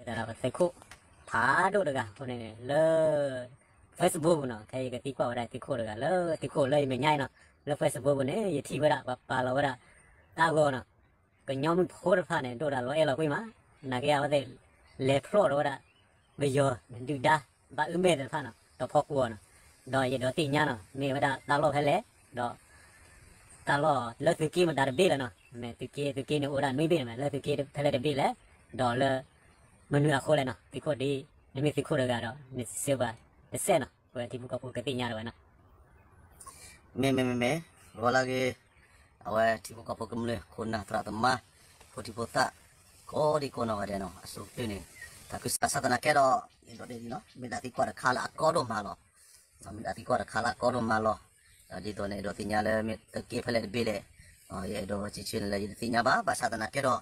သးဒီးပသုးခိၣ်ဖးဒိၣ်တဂၤအဃိန့ၣ် လၢ Facebook ပူၤနီၤ, ခဲအံၤယကသံကွၢ်ဝဲဒၣ်သုးခိၣ်တဂၤလၢ သုးခိၣ်လၢယမဲာ်ညါအံၤနီၤ, လၢ Facebook ပူၤန့ၣ် ယထံၣ်ဝဲဒၣ် ပှၤပာ်လီၤဝဲဒၣ် တၢ်ဂီၤနီၤ, ကညီမုၣ်ဖိတဖၣ်န့ၣ် ဒိၣ်တၢ်လီၤအဲၣ်လီၤကွံမး, နာ်က့အဝဲသ့ၣ် လဲၤဖျီၣ်ဒီးဝဲဒၣ် ပယီၤဒုၣ်ဒါ ဘၣ်အုၣ်မဲာ်သ့ၣ်တဖၣ်နီၤ, ဒီးဖီကွီၤနီၤ, ဒီးယအဲၣ်ဒိးသ့ၣ်ညါနီၤ, မ့ၢ်ဝဲဒၣ်တၢ်လီၢ်ဖဲလဲၣ်, ဒီး တၢ်လီၢ်လၢသုးက့မတၤတဘ့ၣ်လဲၣ်နီၤ, မ့ၢ်သုးက့ သုးက့န့ၣ်အိၣ်ဒၣ်နွံဘ့ၣ်န့ၣ်မး, လၢသုးက့ဖဲလဲၣ်တဘ့ၣ်လဲၣ်, ဒီးလၢ မနုၤအဃိလဲၣ်နီၤ, သုးခိၣ်ဒ် နမ့ၢ်သုးခိၣ်တဂၤဒီး နစံးပှၤတစဲးနီၤ, ပဝဲထံဖိကီၢ်ဖိကသ့ၣ်ညါတဝဲနီၤ. မ့မ့မ့မ့ ဂီၤလၢဂ့ၤ, အဝဲထံဖိကီၢ်ဖိကမျၢၢ် ခိၣ်နၢ်သရၣ်သမါ ဖိထံဖိသၣ် ကိးဒံကိးနီၢ်ဂၤဒဲးနီၤ, အဆိကတၢၢ်န့ၣ် တၢ်ကစၢ်စၢ်သနာ်က့ဒီး ယဒိးဒ့ၣ်ဒ်နီၤ, မ့ၢ်ဒၣ်သံကွၢ်တခါလၢအကီဒိၣ်မးလီၤ. မ့ၢ်ဒၣ်သံကွၢ်တခါလၢအကီဒိၣ်မးလီၤ. ဒ်သိးန့ၣ် အဲၣ်ဒိးသ့ၣ်ညါလၢမ့ၢ်သုးက့ဖဲလဲၣ်တဘ့ၣ်လဲၣ်, ယအဲၣ်ဒိးဆံးဆံးန့ၣ်လၢယတသ့ၣ်ညါဘၣ်, ဘၣ်ဆၣ်သနာ်က့ဒီး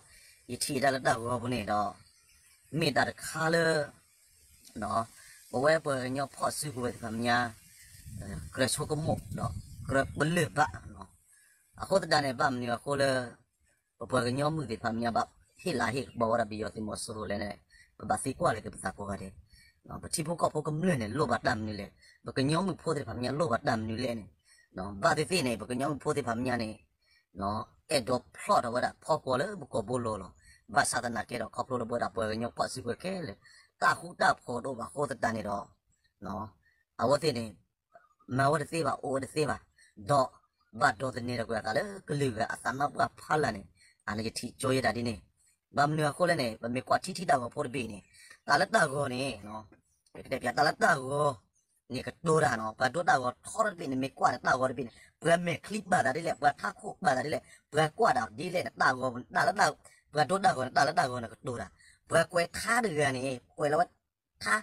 ယထံၣ်ဒၣ်လၢတၢ်ဂီၤပူၤန့ၣ်ဒီး မ့ၢ်တၢ်တခါလၢ ပဝဲပှၤကညီဖီၣ်စုကဝဲၤသ့ၣ်တဖၣ်မညါ ကြၢးဆိကမိၣ်ဒီး ကြၢးပလၢၢ်ဘၣ်. အဃိသတးန့ၣ် ဘၣ်မနုၤအဃိလၢ ပပှၤကညီမုၣ်သ့ၣ်တဖၣ်မညါဘၣ် ဟ့ၣ်လၤဟ့ၣ်ကပီၤဝဲဒၣ်ပယီၤသုးမီၤစိရိၤလဲၣ်န့ၣ် ပဘၣ်သံကွၢ်လၢက့ၤပသးကိးဂၤဒဲး, ပထံဖိကီၢ်ဖိကမျၢၢ်န့ၣ် လိၣ်ဘၣ်တၢ်မနုၤလဲၣ်, ပကညီမုၣ်ဖိသ့ၣ်တဖၣ်မညါလိၣ်ဘၣ်တၢ်မနုၤလဲၣ်န့ၣ်, ဘၣ်သ့ၣ်သ့ၣ်န့ၣ် ပကညီမုၣ်ဖိသ့ၣ်တဖၣ်မညါန့ၣ် အဲၣ်ဒိးဖျီၣ်ထီၣ်ဝဲဒၣ်ဖီကွီၤလၢပကိာ်ဘိလီၤလီၤ. ဘၣ်ဆၣ်သနာ်က့ဒီး ခီဖျိလၢပဝဲဒၣ်ပှၤကညီဖီၣ်စုကဝဲၤခဲလၢာ် တၢ်ဃူတၢ်ဖိးတအိၣ်ဘၣ်အဃိသတးန့ၣ်ဒီး အဝဲသ့ၣ်န့ၣ် မၤဝဲတသ့ဘၣ် အိၣ်ဝဲတသ့ဘၣ်, ဒီးဘၣ်ဒိးသန့ၤဒီးကွံာ်အသးလၢကလုာ်ဂၤအသးနါပှၢ်ဖီလာ်န့ၣ် အန့ၣ်ယထံၣ်ကၠိယဲဒၣ်ဒ်န့ၣ်, ဘၣ်မနုၤအဃိလဲၣ်န့ၣ် ပမ့ၢ်ကွၢ်ထံထံတၢ်ဂီၤဖိတဘ့ၣ်အံၤန့ၣ် တၢ်လၢတၢ်ဂီၤန့ၣ် တၢ်လၢတၢ်ဂီၤန့ၣ်ကတိၤတၢ်နီၤ, ပှၤဒိတၢ်ဂီၤထီတဘ့ၣ်န့ၣ် မ့ၢ်ကွၢ်န့ၣ် တၢ်ဂီၤတဘ့ၣ်န့ၣ် ပှၤမဲာ်ချံဘၣ်သးဒ်လဲၣ် ပှၤထးခိၣ်ဘၣ်သးဒ်လဲၣ် ပှၤကွၢ်တၢ်ဒ်လဲၣ်န့ၣ် တၢ်ဂီၤ တၢ်လၢ ပှၤဒိတၢ်ဂီၤန့ၣ် တၢ်လၢတၢ်ဂီၤန့ၣ်ကတိၤတၢ်, ပှၤကွဲးထါတဂၤန့ၣ် ကွဲးလီၤဝဲ ထါ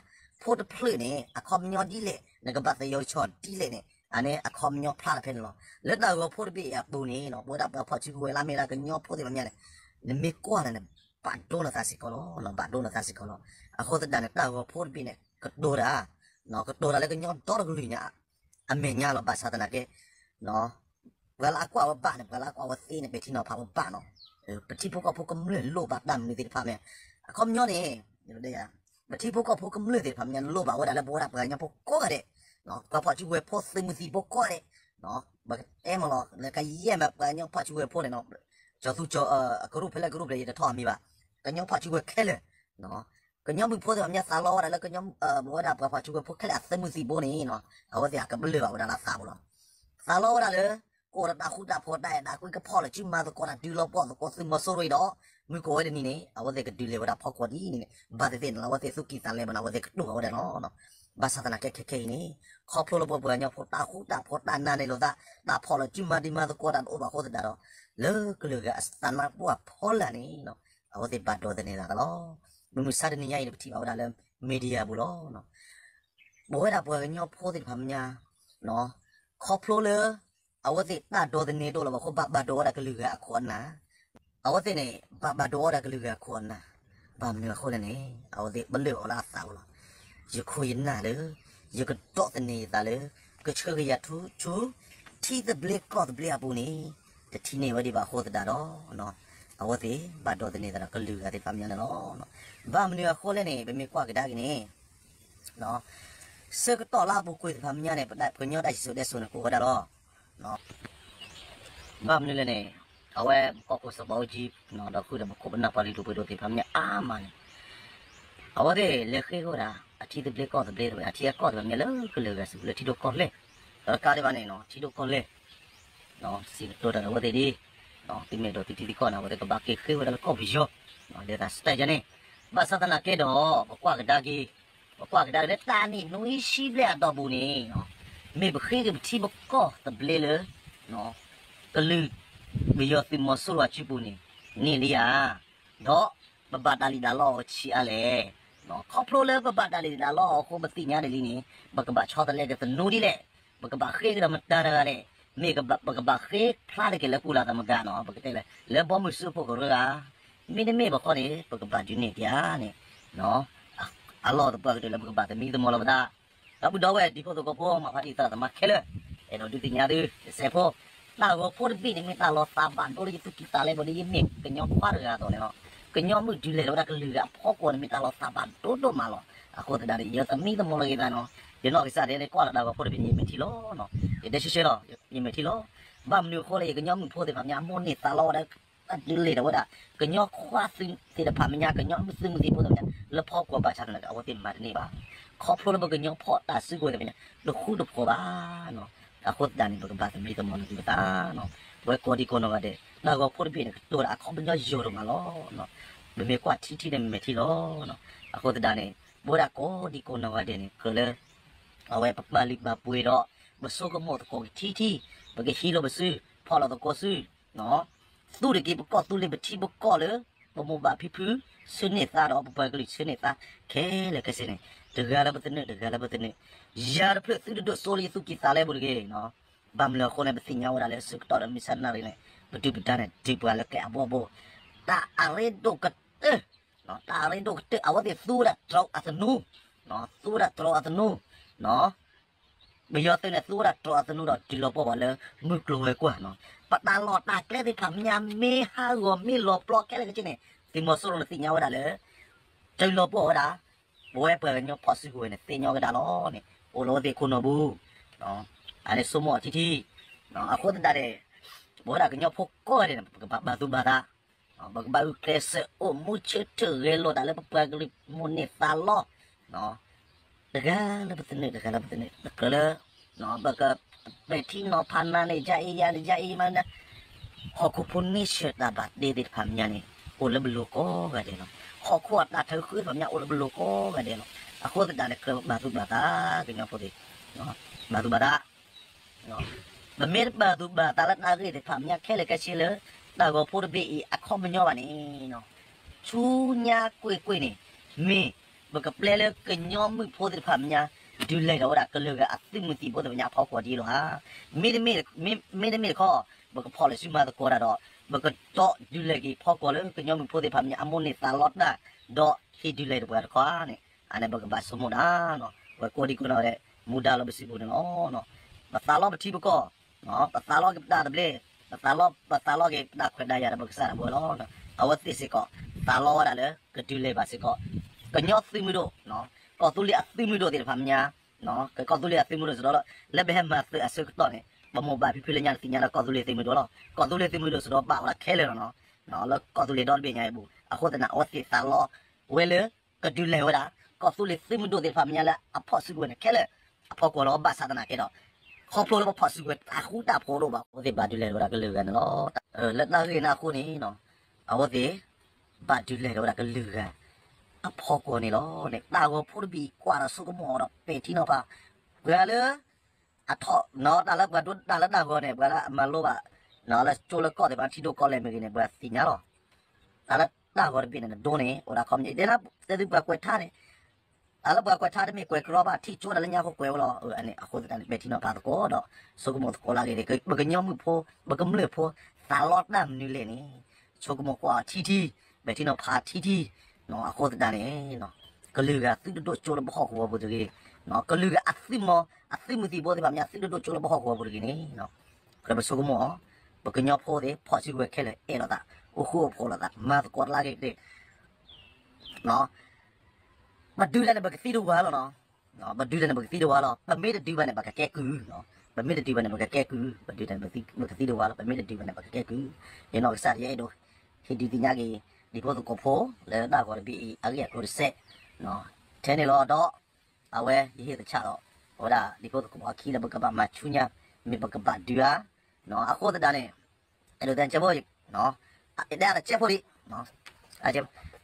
ဖိတဖျၢၣ်န့ၣ် အခီပညီဒ်လဲၣ် နကဘၣ်သယီၤဆီၣ်ဒ်လဲၣ်န့ၣ် အန့ၣ်အခီပညီဖျါလီၤဖဲန့ၣ်လီၤ. လၢတၢ်ဂီၤဖိတဘ့ၣ်အပူၤန့ၣ် ပဝဲဒၣ်ပှၤဖီၣ်စုကဝဲၤလၢအမ့ၢ်ဒၣ်ကညီဖိသ့ၣ်တဖၣ်မညါန့ၣ် နမ့ၢ်ကွၢ်န့ၣ် ဘၣ်ဒိနသးစ့ၢ်ကီးလီၤ, ဘၣ်ဒိနသးစ့ၢ်ကီးလီၤ. အဃိသတးန့ၣ် တၢ်ဂီၤဖိတဘ့ၣ်န့ၣ် ကတိၤတၢ် ကတိၤတၢ်လၢကညီဒီတကလုာ်ညါ အမဲာ်ညါလီၤ. ဘၣ်ဆၣ်သနာ်က့ ပှၤလၢအကွၢ်ဝဲဘၣ်န့ၣ် ပှၤလၢအကွၢ်ဝဲသ့န့ၣ် ပဲာ်ထံနီၤဖးဝဲဘၣ်နီၤ, ပထံဖိကီၢ်ဖိကမျၢၢ်လိၣ်ဘၣ်တၢ်မနုၤသ့ၣ်တဖၣ်မ့ၢ် အခီပညီန့ၣ် ပထံဖိကီၢ်ဖိကမျၢၢ်သ့ၣ်တဖၣ်မ့ၢ်ညါလိၣ်ဘၣ်ဝဲဒၣ်လၢပဝဲဒၣ်ပှၤကညီဖိကိးဂၤဒဲး, ပှၤဖီၣ်စုကဝဲၤဖိသုးမုၢ်သံၣ်ဘိကိးဂၤဒဲး, ပကတဲမ့ၢ်လီၤ လၢကယဲၢ်မ့ၢ်ပှၤကညီဖီၣ်စုကဝဲၤဖိန့ၣ်နီၤ, ကၠီၤသူကၠီၤ အကရူၢ်ဖဲလဲၣ်ကရူၢ်ဖဲလဲၣ် ယတထီၣ်အမံၤဘၣ်, ကညီဖီၣ်စုကဝဲၤခဲလၢာ် ကညီမုၣ်ဖိသ့ၣ်တဖၣ်မ့ၢ်ညါသးလီဝဲဒၣ်လၢ ပဝဲဒၣ်ပှၤဖီၣ်စုကဝဲၤဖိခဲလၢာ်အသုးမုၢ်သံၣ်ဘိန့ၣ်နီၤ, အဝဲသ့ၣ်အကပလၢၢ်ဘၣ်ဝဲဒၣ်လၢအသးပူၤလီၤ. သးလီဝဲဒၣ်လၢ ကအိၣ်ဒီးတၢ်ဃူတၢ်ဖိး တၢ်အဲၣ်တၢ်ကွံ ကဖီၣ်လၢစုမၤသကိးတၢ် ဒုးလီၤပှီၢ်သကိးသုးမီၤစိရိၤအံၤဒီး မုၢ်ကအိၣ်ဝဲတနံၤန့ၣ် အဝဲသ့ၣ်ကဒုးလဲၤဝဲဒၣ်ဖီကွီၤဒ်န့ၣ်န့ၣ် ဘၣ်သ့ၣ်သ့ၣ်န့ၣ် အဝဲသ့ၣ်သူၣ်ကံၢ်သးလဲဘၣ်န့ၣ် အဝဲသ့ၣ်ကတိၤဘၣ်ဝဲဒၣ်လီၤ. ဘၣ်ဆၣ်သနာ်က့ခဲခဲအံၤန့ၣ် ခီဖျိလၢပပှၤကညီဖိတၢ်ဃူတၢ်ဖိး တၢ်နာ်န့ၢ်လိာ်သး တၢ်ဖီၣ်လၢစုမၤဒုးမၤသကိးတၢ်တအိၣ်ဘၣ်အဃိသတးဒီး လၢကလုာ်ဂၤအသးနါပှၢ်ဖီလာ်န့ၣ် အဝဲသ့ၣ်ဘၣ်ဒိးသန့ၤသးလီၤ. မုၢ်မဆါတနံၤညါအံၤန့ၣ် ပထံၣ်ဘၣ်ဝဲဒၣ်လၢ media ပူၤလီၤ. ပဝဲဒၣ်ပှၤကညီဖိသ့ၣ်တဖၣ်မ့ၢ်ညါ ခီဖျိလၢ အဝဲသ့ၣ်တၢ်ဒိးသန့ၤတအိၣ်လၢၤဘၣ်အဃိ ဘၣ်ဘၣ်ဒိးဝဲဒၣ်ကလုာ်ဂၤအခိၣ်အနၢ်, အဝဲသ့ၣ်န့ၣ် ဘၣ်ဘၣ်ဒိးဝဲဒၣ်ကလုာ်ဂၤအခိၣ်အနၢ်, ဘၣ်မနုၤအဃိလဲၣ်န့ၣ် အဝဲသ့ၣ်ပလၢၢ်အီၤလၢအသးပူၤလီၤ. ယခိၣ်ယနၢ်လၢ ယကဒိးသန့ၤယသးလၢ ကဆှၢကယၤထူဆူ ထံသဘျ့ကီၢ်သဘျ့အပူၤန့ၣ် တထံၣ်န့ၢ်ဝဲဒံးဘၣ်အဃိသတးဒီး အဝဲသ့ၣ်ဘၣ်ဒိးသန့ၤသးဒီးကလုာ်ဂၤသ့ၣ်တဖၣ်မ့ၢ်ညါန့ၣ်လီၤ. ဘၣ်မနုၤအဃိလဲၣ်န့ၣ် ပမ့ၢ်ကွၢ်ကဒါက့ၤန့ၣ် ဆၢကတီၢ်လၢအပူၤကွံာ်သ့ၣ်တဖၣ်မ့ၢ်ညါန့ၣ် ပကညီတၢ်စံၣ်စိၤတဲစိၤန့ၣ် ကအိၣ်ဝဲဒၣ်လီၤ. ဘၣ်မနုၤလဲၣ်န့ၣ် အဝဲပကီၢ်ခိၣ်စီၤဘးအူကၠံ ဒီးဃုာ်ဒီးပခိၣ်ပနၢ်ပှၤလုၢ်ဒိၣ်ပှ့ၤဒိၣ်သ့ၣ်တဖၣ်မ့ၢ်ညါအါမးန့ၣ် အဝဲသ့ၣ်လဲၤဃ့ဝဲဒၣ် အထံသဘျ့ကီၢ်သဘျ့ အထံအကီၢ်သ့ၣ်တဖၣ်မ့ၢ်ညါလၢကလုာ်ဂၤစုပူၤလၢထံဒိၣ်ကီၢ်လဲၢ်, ဒီးတကးဒံးဘၣ်န့ၣ် ထံဒိၣ်ကီၢ်လဲၢ် စံးကတိၤတၢ်ဒီးအဝဲသ့ၣ်ဒ် သုးမ့ၢ်အဲၣ်ဒိးသုးထံသုးကီၢ်န့ၣ် အဝဲသ့ၣ်ကဘၣ်က့ၤဃ့ဝဲဒၣ်လၢကီၢ်ပယီၤ လၢတၢ်စတၢၢ်ယါန့ၣ်, ဘၣ်ဆၣ်သနာ်က့ဒီး ပကွၢ်ကဒါက့ၤ ပကွၢ်ကဒါက့ၤလၢတၢ်နံၣ်နွံဆံဘျဲၣ်အတီၢ်ပူၤန့ၣ် မ့ၢ်ပဃ့က့ၤပထံပကီၢ်သဘျ့လၢ ကလုာ်ပယီၤသုးမီၤစိရိၤအစုပူၤန့ၣ် န့ၢ်လံဧါ, ဒီးပဘၣ်တၢ်လံၣ်တၢ်လီအီၤဆံးအါလဲၣ်. ခီဖျိလၢပဘၣ်တၢ်လံၣ်တၢ်လီအီၤအဃိ ပသ့ၣ်ညါဒ်လံန့ၣ် ပကဘၣ်ဆီတလဲက့ၤသနူဒ်လဲၣ်, ပကဘၣ်ဃ့ကဒီးမတၤတဂၤလဲၣ်, မ့ၢ်ပကဘၣ်ဃ့ဖျါတက့ၢ်လၢပူၤလၢ်သးမုၢ်ဂၤနီၤ ပကတဲလဲၣ် လၢဘီမုၢ်စၢဖှိၣ်ကရၢဧါ, မ့တမ့ၢ်ဘၣ်ဃီန့ၣ် ပကဘၣ်ဒုးနဲၣ်က့ၤဧါန့ၣ် အလီၢ်တပှၢ်ကတၢၢ်လၢပကဘၣ်သမံသမိးလီၤပသး, ဒီပုၢ်ဒီဝဲၢ်တံၤဖိသကိးဖိ မၤဖါတံၢ်သရၣ်သမါခဲလၢာ်, အဲၣ်ဒိးဒုးသ့ၣ်ညါသုတစဲးဖိ, တၢ်ဂီၤဖိတဘ့ၣ်န့ၣ် မ့ၢ်တၢ်လီၤသးဘၣ်ဒိလၢယသူၣ်ကံၢ်သးလဲဘၣ်ဒီး ယမ့ၢ်ကညီခွါတဂၤအသိးန့ၣ်လီၤ. ကညီမုၣ်ဒုးလဲၤဒီးဝဲဒၣ်ကလုာ်ဂၤအဖီခိၣ်န့ၣ် မ့ၢ်တၢ်လီၤသးဘၣ်ဒိၣ်ဒိၣ်မးလီၤ. အဃိသတးန့ၣ် ယသမံသမိးလီၤက့ၤသးနီၤ, ယနီၢ်ကစၢ်ဒၣ်န့ၣ် ကွၢ်လီၤတၢ်ဂီၤဖိတဘ့ၣ်န့ၣ် ယမဲာ်ထံလီၤနီၤ, ယတဲဆှဲဆှဲလီၤ, ယမဲာ်ထံလီၤ. ဘၣ်မနုၤအဃိလဲၣ် ယကညီမုၣ်ဖိသ့ၣ်တဖၣ်မ့ၢ်ညါ အမိၢ်န့ၢ်သးလီဝဲဒၣ် အဒုးလဲၤဒီးဝဲဒၣ် ကညီခွါသ့ၣ်တဖၣ်မ့ၢ်ညါ ကညီမုၣ်သုးမုၢ်သံၣ်ဖိသ့ၣ်တဖၣ်မ့ၢ်ညါ လၢဖီကွီၤဘၣ်ဆၣ်သနာ်က့ အဝဲသ့ၣ်မၤတန့ၢ်ဘၣ်. ခီဖျိလၢပကညီဖီၣ်တၢ်စုကဝဲၤသ့ၣ်တဖၣ်မ့ၢ်ညါ တဃူတဖိးဘၣ်နီၤ. အဃိသတးန့ၣ် ပကဘၣ်သမံသမိးလီၤက့ၤပသးနီၤ. ပဝဲကိးဒံကိးနီၢ်ဂၤဒဲး တၢ်ဂီၤဖိတဘ့ၣ်န့ၣ် ကတိၤဒၣ်အခီပညီယိာ်ဒိၣ်မးလီၤ. ပမ့ၢ်ကွၢ်ထံထံန့ၣ် မဲာ်ထံလီၤ. အဃိသတးန့ၣ် ပဝဲဒၣ်ကိးဒံကိးနီၢ်ဂၤဒဲးန့ၣ် ကြၢးလၢ အဝဲပပာ်လုၢ်ပာ်ပှ့ၤဒီး ပဆိကမိၣ်သကိးက့ၤထံထံ, ပကဟံးလိာ်ပစု, ဖီၣ်လိာ်သကိးစု, သူၣ်တက့ၤပကီၢ်သူလ့ၤပထံပကီၢ်လၢ ပမိၢ်ဘၣ်ဖံဖု ဆၢန့ၢ်သါဒီး ပပှၤကလုာ်ဆၢန့ၢ်သါ ခဲလၢာ်ခဲဆ့န့ၣ် တဂၤလၢပသနၢၣ် တဂၤလၢပသနၢၣ်, ယၤတဖျၢၣ်သုတဒိၣ်စိလၢယသူၣ်ကံၢ်သးလဲပူၤတဂ့ၤ. ဘၣ်မနုၤအဃိန့ၣ် ပသ့ၣ်ညါဝဲဒၣ်လၢအဆၢကတီၢ်ဒီးမုၢ်ဆါနၣ်ရံၣ်န့ၣ် ပဒုၣ်ပဒါန့ၣ် ဒုးပှၤလၢကျဲအဘီဘိ, တၢ်အရ့ဒိၣ်ကတၢၢ် တၢ်အရ့ဒိၣ်ကတၢၢ် အဝဲသ့ၣ်သူဝဲဒၣ်တြီအသနူ, သူဝဲဒၣ်တြီအသနူ, ပယီၤသုးန့ၣ် သူဝဲဒၣ်တြီအသနူဒီး တုၤလီၤပှီၢ်ပှၤလၢ မုၢ်ကျိၤဝဲၤကွာ်နီၤ, ပတၢ်လီၢ်တၢ်ကျဲသ့ၣ်တဖၣ်မ့ၢ်ညါ မ့ၢ်ဟးဂီၤမ့ၢ်လီၤပျီခဲလၢာ်ခဲဆ့န့ၣ် သုးမီၤစိရိၤန့ၣ်သ့ၣ်ညါဝဲဒၣ်လၢ တုၤလီၤပှီၢ်ဝဲဒၣ် ပဝဲပှၤကညီဖီၣ်စုကဝဲၤန့ၣ် သ့ၣ်ညါဝဲဒၣ်လီၤန့ၣ် အိၣ်လီၤဝဲသ့ၣ်ခိၣ်နူာ်ပူၤ, အန့ၣ်ဆိကမိၣ်အီၤထံထံ, အဃိသတးန့ၣ် ပဝဲဒၣ်ကညီဖိကိးဂၤဒဲးန့ၣ် ပကဘၣ်ဘၣ်သူၣ်ဘၣ်သး ပကဘၣ်ဂုာ်ကျဲးစၢးအိၣ်မူဆၢထၢၣ်ဂဲၤလိာ်တၢ်လၢပပှၤကလုာ်မိၢ်န့ၢ်သးလီ, တဂၤလၢပသနၢၣ် တဂၤလၢပသနၢၣ် တကြၢးလၢ ပကပဲာ်ထံနီၤဖးနၤန့ၣ် ယၤအံၤယၤန့ၣ် ယၤအံၤမးန့ၣ် ဟီၣ်ခိၣ်ဖိန့ဆၢၣ်တၢ်ဘၣ်တ့သ့ၣ်တဖၣ်မ့ၢ်ညါန့ၣ် အိၣ်လၢပလိၤကိးဂၤဒဲးလီၤ. ဟီၣ်ခိၣ်အတၢ်ထုးဃုသ့ၣ်တဖၣ်မ့ၢ်ညါ အိၣ်လၢပလိၤကိးဂၤဒဲးလီၤ. အဃိသတးန့ၣ် ကြၢးဘၣ်သူၣ်ဘၣ်သး ကညီဖိသ့ၣ် ဘၣ်သူၣ်ဘၣ်သး ပမ့ၢ်တဘၣ်သူၣ်ဘၣ်သးလၢတၢ်ဂ့ၢ်သ့ၣ်တဖၣ်မ့ၢ်ညါခဲလၢာ်ခဲဆ့လၢ တၢ်ဂီၤဖိတဘ့ၣ်အံၤအခီပညီဘၣ်န့ၣ် ဆူညါကွ့ၢ်ကွ့ၢ်န့ၣ် မ့ၢ်ပကပျဲလၢကညီမုၣ်ဖိသ့ၣ်တဖၣ်မ့ၢ်ညါ ဒုးလဲၤဒီးဝဲဒၣ်ကလုာ်ဂၤအသုးမုၢ်သံၣ်ဘိသ့ၣ်တဖၣ်မ့ၢ်ညါအဖီခိၣ်ဒ်အံၤလီၤဧါ. မ့တမ့ၢ် မ့တမ့ၢ်တခီ ပကဖီၣ်လီၤစုမၤသကိးတၢ်ဒီး ပကတီဒုးလဲၤက့ၤဖီခိၣ်လၢကညီမုၣ်ဖိသ့ၣ်တဖၣ်မ့ၢ်ညါ အမိၢ်န့ၢ်သးလီတၢ် ဒီးဟ့ၣ်ဒုးလဲၤတပှၤတခီဧါန့ၣ် အန့ၣ်ပကဘၣ်ဆိကမိၣ်ဒၣ် ပဝဲကိးဒံကိးနီၢ်ဂၤဒဲး မူဒါလၢပစုပူၤန့ၣ်လီၤ. ပသးလီပထံပကီၢ် ပသးလီက့ၤပတၢ်သဘျ့, ပသးလီ ပသးလီက့ၤပတၢ်ခွဲးတၢ်ယာ်ဒီးပကစၢ်ဒၣ်ဝဲလီၤ. အဝဲသ့ၣ်စ့ၢ်ကီး သးလီဝဲဒၣ်လၢကဒုးလဲၤဘၣ်စ့ၢ်ကီး ကညီသုးမုၢ်ဒိၣ်, ကီၢ်သူလ့ၤအသုးမုၢ်ဒိၣ်သ့ၣ်တဖၣ်မ့ၢ်ညါ, ကီၢ်သူလ့ၤအသုးမုၢ်ဒိၣ်စ့ၢ်ကီးလၢ လၢပဟဲမၤသုးအဆၢကတီၢ်န့ၣ် ပမိၢ်ဘၣ်ဖံဖုလၢညါန့ၣ်သ့ၣ်ညါလၢကီၢ်သူလ့ၤသုးမုၢ်ဒိၣ်လီၤ. ကီၢ်သူလ့ၤသုးမုၢ်ဒိၣ်စ့ၢ်ကီးဘၣ်ဝဲဒၣ်ခဲလၢာ်လီၤနီၤ, လၢကီၢ်သူလ့ၤဒီတဘ့ၣ်ညါအံၤပူၤ အဃိသတးန့ၣ် အဝဲသ့ၣ်သးလီဝဲလၢ ကဒုးလဲၤဝဲဒၣ် ကီၢ်သူလ့ၤသုးမုၢ်ဒိၣ်သ့ၣ်တဖၣ်မ့ၢ်ညါလၢအဖီၣ်စုကဝဲၤန့ၣ်ခဲလၢာ် အဖီခိၣ်လီၤ. ဘၣ်ဆၣ်သနာ်က့ဒီး ခီဖျိလၢပဖီၣ်စုကဝဲၤတၢ်ဃူတၢ်ဖိးတအိၣ်ဘၣ် အဝဲသ့ၣ်ဘၣ်ဒုးလဲၤဝဲဒၣ်ကလုာ်ဂၤန့ၣ်လီၤ. လၢတၢ်ဂ့ၢ်န့ၣ်အဃိန့ၣ် အဝဲသ့ၣ် ဘၣ်ဒုးလဲၤဝဲဒၣ်ကလုာ်ဂၤ အဖီခိၣ်န့ၣ်လီၤ. န့ၣ် တၢ်ဂီၤဖိတဘ့ၣ်ကွၢ်ဒီးဆိကမိၣ်အီၤဒီးပဲာ်ထံနီၤဖး ပှၤလၢ အထီၣ်နီၤ တၢ်လၢပှၤဒိတၢ်လၢတၢ်ဂီၤန့ၣ် ပှၤလၢအမၤလိဘၣ် လၢကၠိလၢကီၢ်သ့ၣ်တဖၣ် ထံဒိၣ်ကီၢ်လဲၢ်မ့ၢ်ဂ့ၤန့ၣ် ပှၤသ့ၣ်ညါလီၤ. တၢ်လၢတၢ်ဂီၤတဘ့ၣ်န့ၣ် နဒိန့ၣ် အိၣ်ဒၣ်ခီပညီ တဲဒၣ် တဲသုပှၤကွဲးထါန့ၣ် တၢ်လၢပှၤကွဲးထါတမ့ၢ်ကွဲးကြီဘၣ် ထံၣ်ကၠိဒၣ်လၢညါဃိကွဲးဝဲလီၤ. အန့ၣ် အဃိသတးန့ၣ် ပဲာ်ထံနီၤဖးသကိးဒီး ဆိကမိၣ်သကိးလၢအဂ့ၢ်န့ၣ် ပကညီမုၣ်ဖိ ပကမျၢၢ်ဖိ သးလီတၢ်မနုၤလဲၣ်န့ၣ် ဆိကမိၣ်ကွၢ်အီၤထံထံ ပဲာ်ထံနီၤဖးထံထံ အဃိသတးန့ၣ် ကလုာ်ဂၤသုတဒိၣ်ကၠိလၢပဟီၣ်ကဝီၤပူၤတဂ့ၤ, ကလုာ်ဂၤအသုးမီၤ အသုးမုၢ်သံၣ်ဘိသ့ၣ်တဖၣ်မ့ၢ်ညါ သုတဒိၣ်ကၠိလၢပဟီၣ်ကဝီၤပူၤတဂ့ၤန့ၣ် ကြၢးပဆိကမိၣ်အီၤ, ပကညီဖိသ့ၣ် ဖီၣ်စုကဝဲၤခဲလၢာ်အဲၣ်လိာ်သး, အိၣ်ဃူအိၣ်ဖိးလိာ်သး, မၤသကိးတၢ်လၢအဂ့ၤကတၢၢ် ပဒုးတၢ်န့ၣ် ပကသံတဝၤလီၤနီၤ, ပဒုးတၢ်န့ၣ် ပကသံတဝၤလီၤ, ပမ့ၢ်တဒုးဘၣ်န့ၣ် ပကကဲကုၢ်, ပမ့ၢ်တဒုးဘၣ်န့ၣ် ပကကဲကုၢ်, ပဒုးတၢ်န့ၣ် ပကသံတဝၤလီၤ, ပမ့ၢ်တဒုးဘၣ်န့ၣ် ပကကဲကုၢ်, ယနီၢ်ကစၢ်ယအဲၣ်ဒိး ဟ့ၣ်ဒုးသ့ၣ်ညါက့ၤ ဒံဖိသကိးဖိ လၢတၢ်ဂီၤတဘ့ၣ်အံၤ အဂ့ၢ်အကျိၤတစဲး, ထဲန့ၣ်လီၤဒီး အဝဲယဟ့ၣ်သဆၣ်ဒီး အဝဲဒၣ်ဒံဖိသကိးဖိအခံလၢပကဘၣ်မၤဆူညါ မ့ၢ်ပကဘၣ်ဒုးဧါ, အဃိသတးန့ၣ် အဲၣ်ဒိးတဲကဲဖိ, တဲတကဲဖိလံ,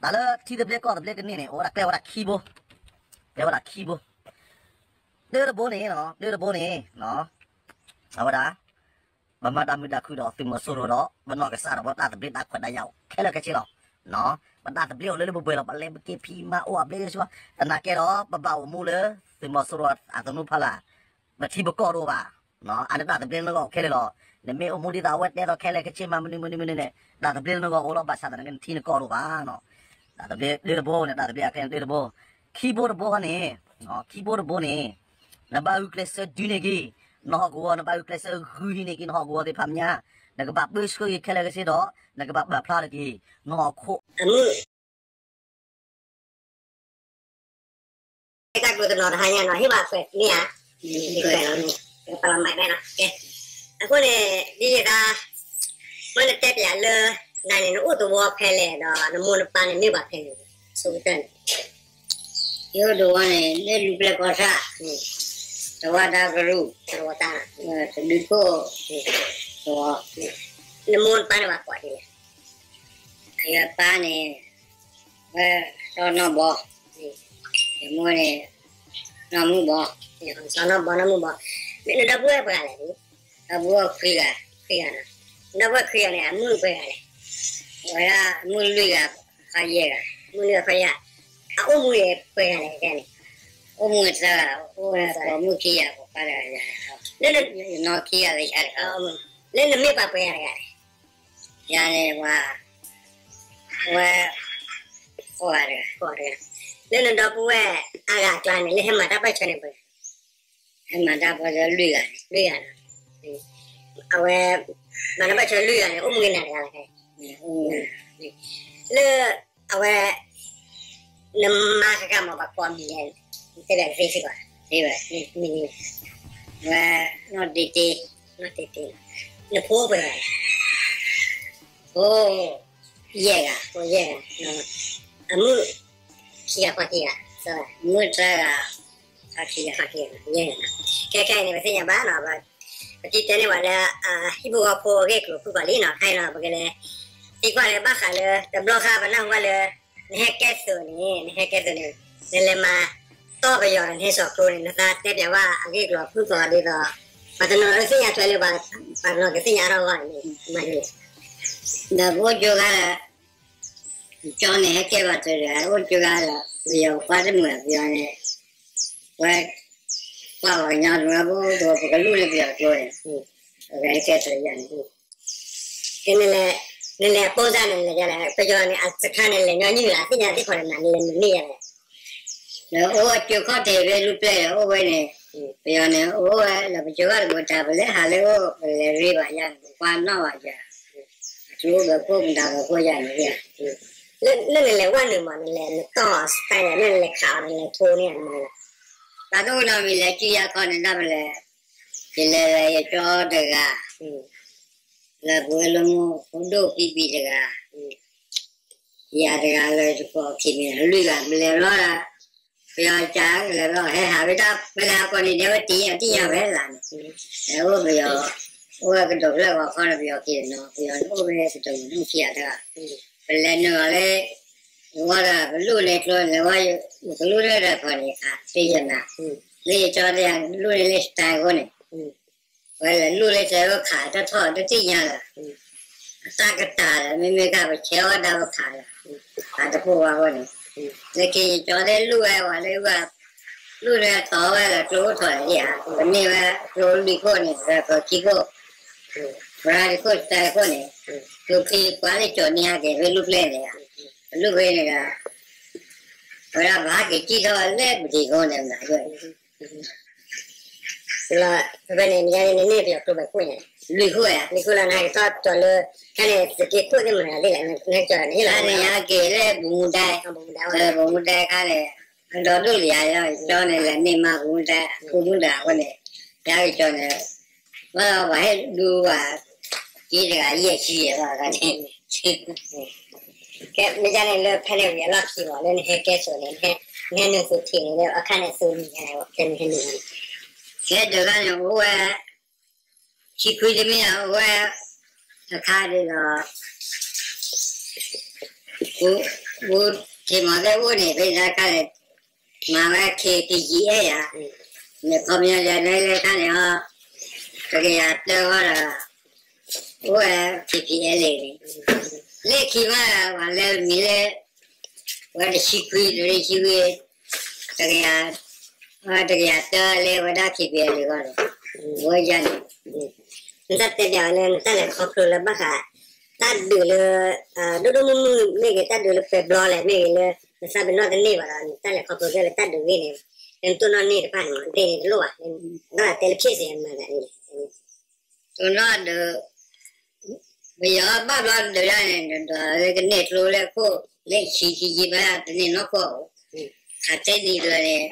တၢ်လၢထံသဘျ့ကီၢ်သဘျ့ကန့ၢ်န့ၣ် အိၣ်ဝဲဒၣ်ကျဲဝဲဒၣ်ခံဘိ, ကျဲဝဲဒၣ်ခံဘိ, တၢတဘိန့ၣ်, တၢတဘိန့ၣ် အဝဲဒၣ် ပမၤတၢ်မုာ်တၢ်ခုၣ်ဒီးသုးမီၤစိရိၤဒီး ပနီၢ်ကစၢ်ဒီး ပတၢ်သဘျ့တၢ်ခွဲးတၢ်ယာ်အိၣ်ခဲလၢာ်ခဲဆ့လီၤ. ပတၢ်သဘျ့အိၣ်လၢလၢပှဲၤပှဲၤလီၤ, ပလဲၤပက့ၤဖံးမၤအိၣ်အဘျ့ဒ်ဆိ, သနာ်က့ဒီး ပဘၣ်အိၣ်မူလၢ သုးမီၤစိရိၤအသနူဖီလာ် ပထံပကီၢ်တအိၣ်ဘၣ်. အန့ၣ်တၢ်သဘျ့လၢနဂီၢ်အိၣ်ခဲလၢာ်လီၤ. နမ့ၢ်အိၣ်မူဒ်သိးအဝဲတဲသိးခဲလၢာ်ခဲဆ့မး မနုၤမနုၤမနုၤန့ၣ် တၢ်သဘျ့လၢနဂီၢ်အိၣ်လီၤ, ဘၣ်ဆၣ်သနာ်က့ နထံနကီၢ်တအိၣ်ဘၣ်. တၢ်သဘျ့တၢတဘိန့ၣ် တၢ်သဘျ့အကျဲန့ၣ်တၢတဘိ, ခံဘိတဘိန့ၣ်, ခံဘိတဘိန့ၣ် နဘၣ်ဂုာ်ကျဲးစၢးဒုးန့ၢ်က့ၤ နဟီၣ်ကဝီၤ, နဘၣ်ဂုာ်ကျဲးစၢးဂုာ်ဟံးန့ၢ်က့ၤ နဟီၣ်ကဝီၤသ့ၣ်တဖၣ်မ့ၢ်ညါ, နကဘၣ်ပၢဆှၢက့ၤခဲလၢာ်ခဲဆ့ဒီး နကဘၣ်ပာ်ဖျါထီၣ်က့ၤ နအခိၣ် အမုၢ် တၢ်ကိၢ်တနီၤတဟါညါနီၤ ဟ့ၣ်ဘၣ်ခွဲးန့ၣ်ဧါ, ပလီၤမးဘဲနီၤ, အဃိန့ၣ် ဒ်ယသး မ့ၢ်နတဲပျးလၢ နၤန့ၣ် နအိၣ်သဝီဖဲလဲၣ်ဒီး နမိၢ်နပၢ်န့ၣ်မ့ၢ်ပှၤဖဲလဲၣ်, ဆိကတၢၢ်န့ၣ် ယအိၣ်သဝီန့ၣ် လၢလူၤပျဲၢ်ကီၢ်ဆၣ်, သဝီတၢ်ကရူၢ်, တဒုခိၣ်, သဝီ, နမိၢ်နပၢ်န့ၣ်ပှၤကိးဒ်လဲၣ်, ယပၢ်န့ၣ် ဝဲစီၤနီၢ်ဘီ, ယမိၢ်န့ၣ် နီၢ်မုၢ်ဘီ, စီၤနီၢ်ဘီနီၢ်မုၢ်ဘီ, မ့ၢ်နဒီပုၢ်ဝဲၢ်ပှဲၤဂၤလဲၣ်, ဒီပုၢ်ဝဲၢ်ခွံဂၤ, ခွံဂၤ, နဒီပုၢ်ဝဲၢ်ခွံဂၤန့ၣ် အမုၣ်ပှဲၤဂၤလဲၣ်, ဝဲဒၣ်အမုၣ်လွံၢ်ဂၤ, ခွါယဲၢ်ဂၤ, မုၣ်လွံၢ်ဂၤခွါယဲၢ်, အအိၣ်မူန့ၣ်ပှဲၤဂၤလဲၣ်န့ၣ်, အိၣ်မူသၢဂၤ, အိၣ်မူသၢဂၤ, မုၣ်ခံဂၤ, ပှၤခွါတဂၤ, လၢနနီၢ်ခံဂၤလၢယၤတဂၤ, လၢနမ့ၢ်ပှၤပှဲၤဂၤတဂၤလဲၣ်, ယၤန့ၣ်ပှၤ အဝဲ ဃိးဂၤတဂၤ, ဃိးဂၤတဂၤ, လၢနဒီပုၢ်ဝဲၢ်အါဂၤအကျါန့ၣ် လၢဟဲမၤတၢ်ပၢၢ်ဆၢန့ၣ်ပှဲၤ, ဟဲမၤတၢ်ပၢၢ်ဆၢလွံၢ်ဂၤန့ၣ်, လွံၢ်ဂၤ, အဝဲ မၤတၢ်ပၢၢ်ဆၢလွံၢ်ဂၤန့ၣ် အိၣ်မူက့ၤနၤတဂၤလီၤ, လၢ အဝဲ နမါဃၣ်ဃၣ်မ့ၢ်ပှၤကိးမံၤလဲၣ်, တဲဘၣ်ကသ့စ့ၢ်ကီး, မံၤ, ဝဲ နီၢ်တ့တ့, နီၢ်တ့တ့, နဖိပှဲၤဂၤလဲၣ်, ဖိ ယဲၢ်ဂၤ, ဖိယဲၢ်ဂၤ, အမုၣ် ခံဂၤခွါခံဂၤ, မုၣ်သၢဂၤ, ခွါခံဂၤ, ယဲၢ်ဂၤ, ခဲခဲအံၤန့ၣ် ပသ့ၣ်ညါဘၣ်နီၤ, ပတံၤတဲန့ၢ်ဝဲလၢ ဟံၣ်ဖိဃီဖိအဂ့ၢ်အကျိၤဖုၣ်ကိာ်လံနီၤ, ခဲအံၤနီၤ ပကလဲၤ သံကွၢ်လၢဘၣ်ဃးလၢ တဘျီဃီပနၢ်ဟူဘၣ်လၢ နဟဲကဲသိးန့ၣ်, နဟဲကဲသိးန့ၣ် နလဲၤမၤတီၢ်ပယီၤဒီးနဟဲစိာ်ကျိန့ၣ် နသးတဲပျးဘၣ်အဂ့ၢ်အကျိၤဖုၣ်ကိာ်ဒ်သိး ပှၤတနီၤလၢသ့ၣ်ညါထွဲလၢ ပှၤတနီၤကသ့ၣ်ညါထီၣ်အဂီၢ်န့ၣ် မၤန့ၣ် ဒီးပအိၣ်ကၠိခါဒီး ကၠီန့ၣ်ဟဲကဲပှၤတဂၤ, အိၣ်ကၠိခါဒီး ပယီၤပှၤတမုာ်ပယီၤန့ၣ်, ဝဲ ပှၤပှၤကညီတမုာ် ပအိၣ်ဒီးပကလူၢ်လၢပယီၤကျိန့ၣ်, ပကဟဲကဲသိးယၤန့ၣ်, နလဲၤအပိစၢ်န့ၣ်လဲၤလဲၣ်, ပယီၤန့ၣ် အစခါန့ၣ်လဲၤညီနုၢ်လၢ် သ့ၣ်ညါသ့ၣ်ခီန့ၣ် နလဲၤမနုၤလဲၣ်, ဒီးအိၣ်ဝဲကၠိခီၣ်ထံးဖဲလူၢ်ပျဲၢ်ဒီးအိၣ်ဝဲန့ၣ်, ပယီၤန့ၣ် အိၣ်ဝဲလၢပကၠိခီၣ်တဘိတၢ် ပလဲၤဟးလၢအိၣ် ပလဲၤရ့ဘၣ်ယၤန့ၣ် ပကွၢ်နီၣ်ဘၣ်ယၤ, အကျိဘၣ်ခိၣ်မတၤဘၣ်ခိၣ်ယၤန့ၣ်, လၢနလဲၤဝဲနုာ်မး နလဲၤနတီၢ်အီၤစခါန့ၣ် လၢနလဲၤခးအီၤ နလဲၤထိန့ၢ်အီၤမး, တၢ်တအိၣ်နီတမံၤ လဲၤစုယၤခီန့ၣ် ဒၣ်ပလဲၤ, ယလဲၤလၢယကၠီတဂၤ, လၢပဝဲလၢမိၢ်ဖိဒိၣ်ဖံဖံတဂၤ, ယၤတဂၤလၢယကိးခံမံၤ လွံၢ်ဂၤ ပလဲၤဘျီဒီး ပယီၤကလဲၤဘျီ ဟဲဟးဝဲဒၣ် ပလဲၤဟးကီးန့ၣ် ဒဲဝဲတ့ၢ်အီၤတ့ၢ်ညါဝဲလၢ်န့ၣ်, အိၣ်ပယီၤ အိၣ်ဝဲကဒိးဖျၢၣ်ဂီၤခီန့ၣ် ပယီၤက့ၤနီၤ ပယီၤန့ၣ်အိၣ်ဝဲကဒိးမုၢ်ခံဂၤတဂၤ, ပလဲၤနုာ်အီၤလၢ ဝဲဒီးပလူၢ်လၢကျိ လဲၤဝဲ ယကလူၢ်လၢဒီးခီန့ၣ် ခးသ့ယနၤ, လၢယကၠီတဲယၤ လူၢ်လၢလၢစတၢ်အဃိန့ၣ် ဝဲလဲၤလူၢ်လၢစတၢ်အဃိ ခးတထီၣ်တသ့ၣ်ညါလၢၤ, အတၢ်ကတၢၢ်လၢ မ့မ့ၢ်ခါပဆဲးအီၣ်ဒၣ်ပခးလၢၤ, ခးတပိၢ်ဝဲအဃိန့ၣ်, လၢက့ၤယကၠီတဲလူၢ်ဝဲဝဲလၢဝဲ လူၢ်လၢတီဝဲလၢကျိအိၣ်ထီၣ်န့ၣ်ဧါ, ပန့ၢ်ဝဲကျိလွံၢ်ခိၣ်န့ၣ် ပကီခံခိၣ် ပရၤတခိၣ်တၢ်ခိၣ်န့ၣ်, ကျိခံပှၤလၢကၠီန့ၢ်ဟဲက့ၤဖဲလူၢ်ပျဲၢ်န့ၣ်ဧါ, လူၢ်ဖဲန့ၣ်ဒီး ဝဲဒၣ်ပဟးက့ၤကံၣ်ထီၣ်လၢပထံးခိၣ်န့ၣ်မး, ဖဲန့ၣ် နန့ၢ်ပယီၤကျိဘၣ်ခိၣ်န့ၣ်, လွံၢ်ခိၣ်ဧါ, လွံၢ်ခိၣ်လၢနဟဲက့ၤထီၣ်ကၠီလၢ ခဲန့ၣ် သုးက့ခိၣ်သ့ၣ်မနုၤသ့ၣ်လဲၣ်, နဟဲက့ၤန့ၣ် နဟဲက့ၤလၢဘိးမူဒါ, ဘိးမူဒါခါန့ၣ် အဒီဒိၣ်လံဧါ, ကၠီန့ၣ်လဲၤန့ၢ်မါဘိးမူဒါ ဘိးမူဒါအဃိန့ၣ် ယဟဲက့ၤကၠီန့ၣ် ဘၣ်ပှၤဟဲဒူပှၤ က့တဂၤယဲၢ်ဆံဘၣ်န့ၣ်, ကဲ မ့ၢ်ဒ်န့ၣ်လၢဖဲန့ၣ်ဝံၤအလီၢ်ခံဘၣ် လၢနဟဲကဲစိာ်န့ၣ် နဟဲနုာ်သုးထံးန့ၣ် လၢအခါန့ၣ်သုးမံၤန့ၣ် ကဲနဟဲနုာ်န့ၣ် ကဲဒုးခါန့ၣ် အိၣ်ဝဲ ဆံခွံတမံၤလီၤ အိၣ်ဝဲ အခါဒ်ဒီး ပူထံးမီၤသ့ၣ်အိၣ်န့ၣ် ဖဲဒၣ်ခါန့ၣ် မၤဝဲ ခ့ပံယံအဲၣ်ယၤ, မ့ၢ်ခီပညီယၤလၢလၢခါန့ၣ်ဟီ တကယၤတၢဃီဒီး အိၣ်ဝဲ ခ့ပံအဲၣ်လ့ၣ်န့ၣ်, လၢခံမး ပှၤလဲၤမံၤလၢ ဝဲတဆံခွံ တဆံခွံ တကယၤ တကယၤတၢလဲၤဝဲဒၣ် ခ့ပံအဲၣ်လ့ၣ်ဃီန့ၣ်, ဝဲယၤန့ၣ် နတၢ်တဲပျးဝဲလၢ နတၢ်လဲၤခီဖျိလၢဘၣ်ဃး တၢ်ဒုးလၢ ဒိၣ်ဒိၣ်မုၢ်မုၢ်မ့ၢ်ဂ့ၤ တၢ်ဒုးလၢပှဲၤဘျီလဲၣ်မ့ၢ်ဂ့ၤလၢ နသးပ့ၤနီၣ်တန့ၢ်ဘၣ်ဒီး နတၢ်လဲၤခီဖျိလၢတၢ်ဒုးဂ့ၢ်န့ၣ် နတိၢ်နီၣ်န့ၢ်တဖၣ်န့ၣ်မး နတဲန့ၣ်တလိၣ်ဘၣ်, ဘၣ်သးတဲလၢ ဖြစ်စဉ် မၤသးန့ၣ် တိၢ်နီၣ်ဒုး ပယီၤဘၣ်ဘျီဒုးဒၣ်န့ၣ် ဒီးလၢကန့ၢ်ကျိလၢခိၣ် လၢဆံဆံယံာ်ဘၣ်တန့ၢ်နီၢ်ခိၣ်, ခးတဲနံၤကျၢၤန့ၣ်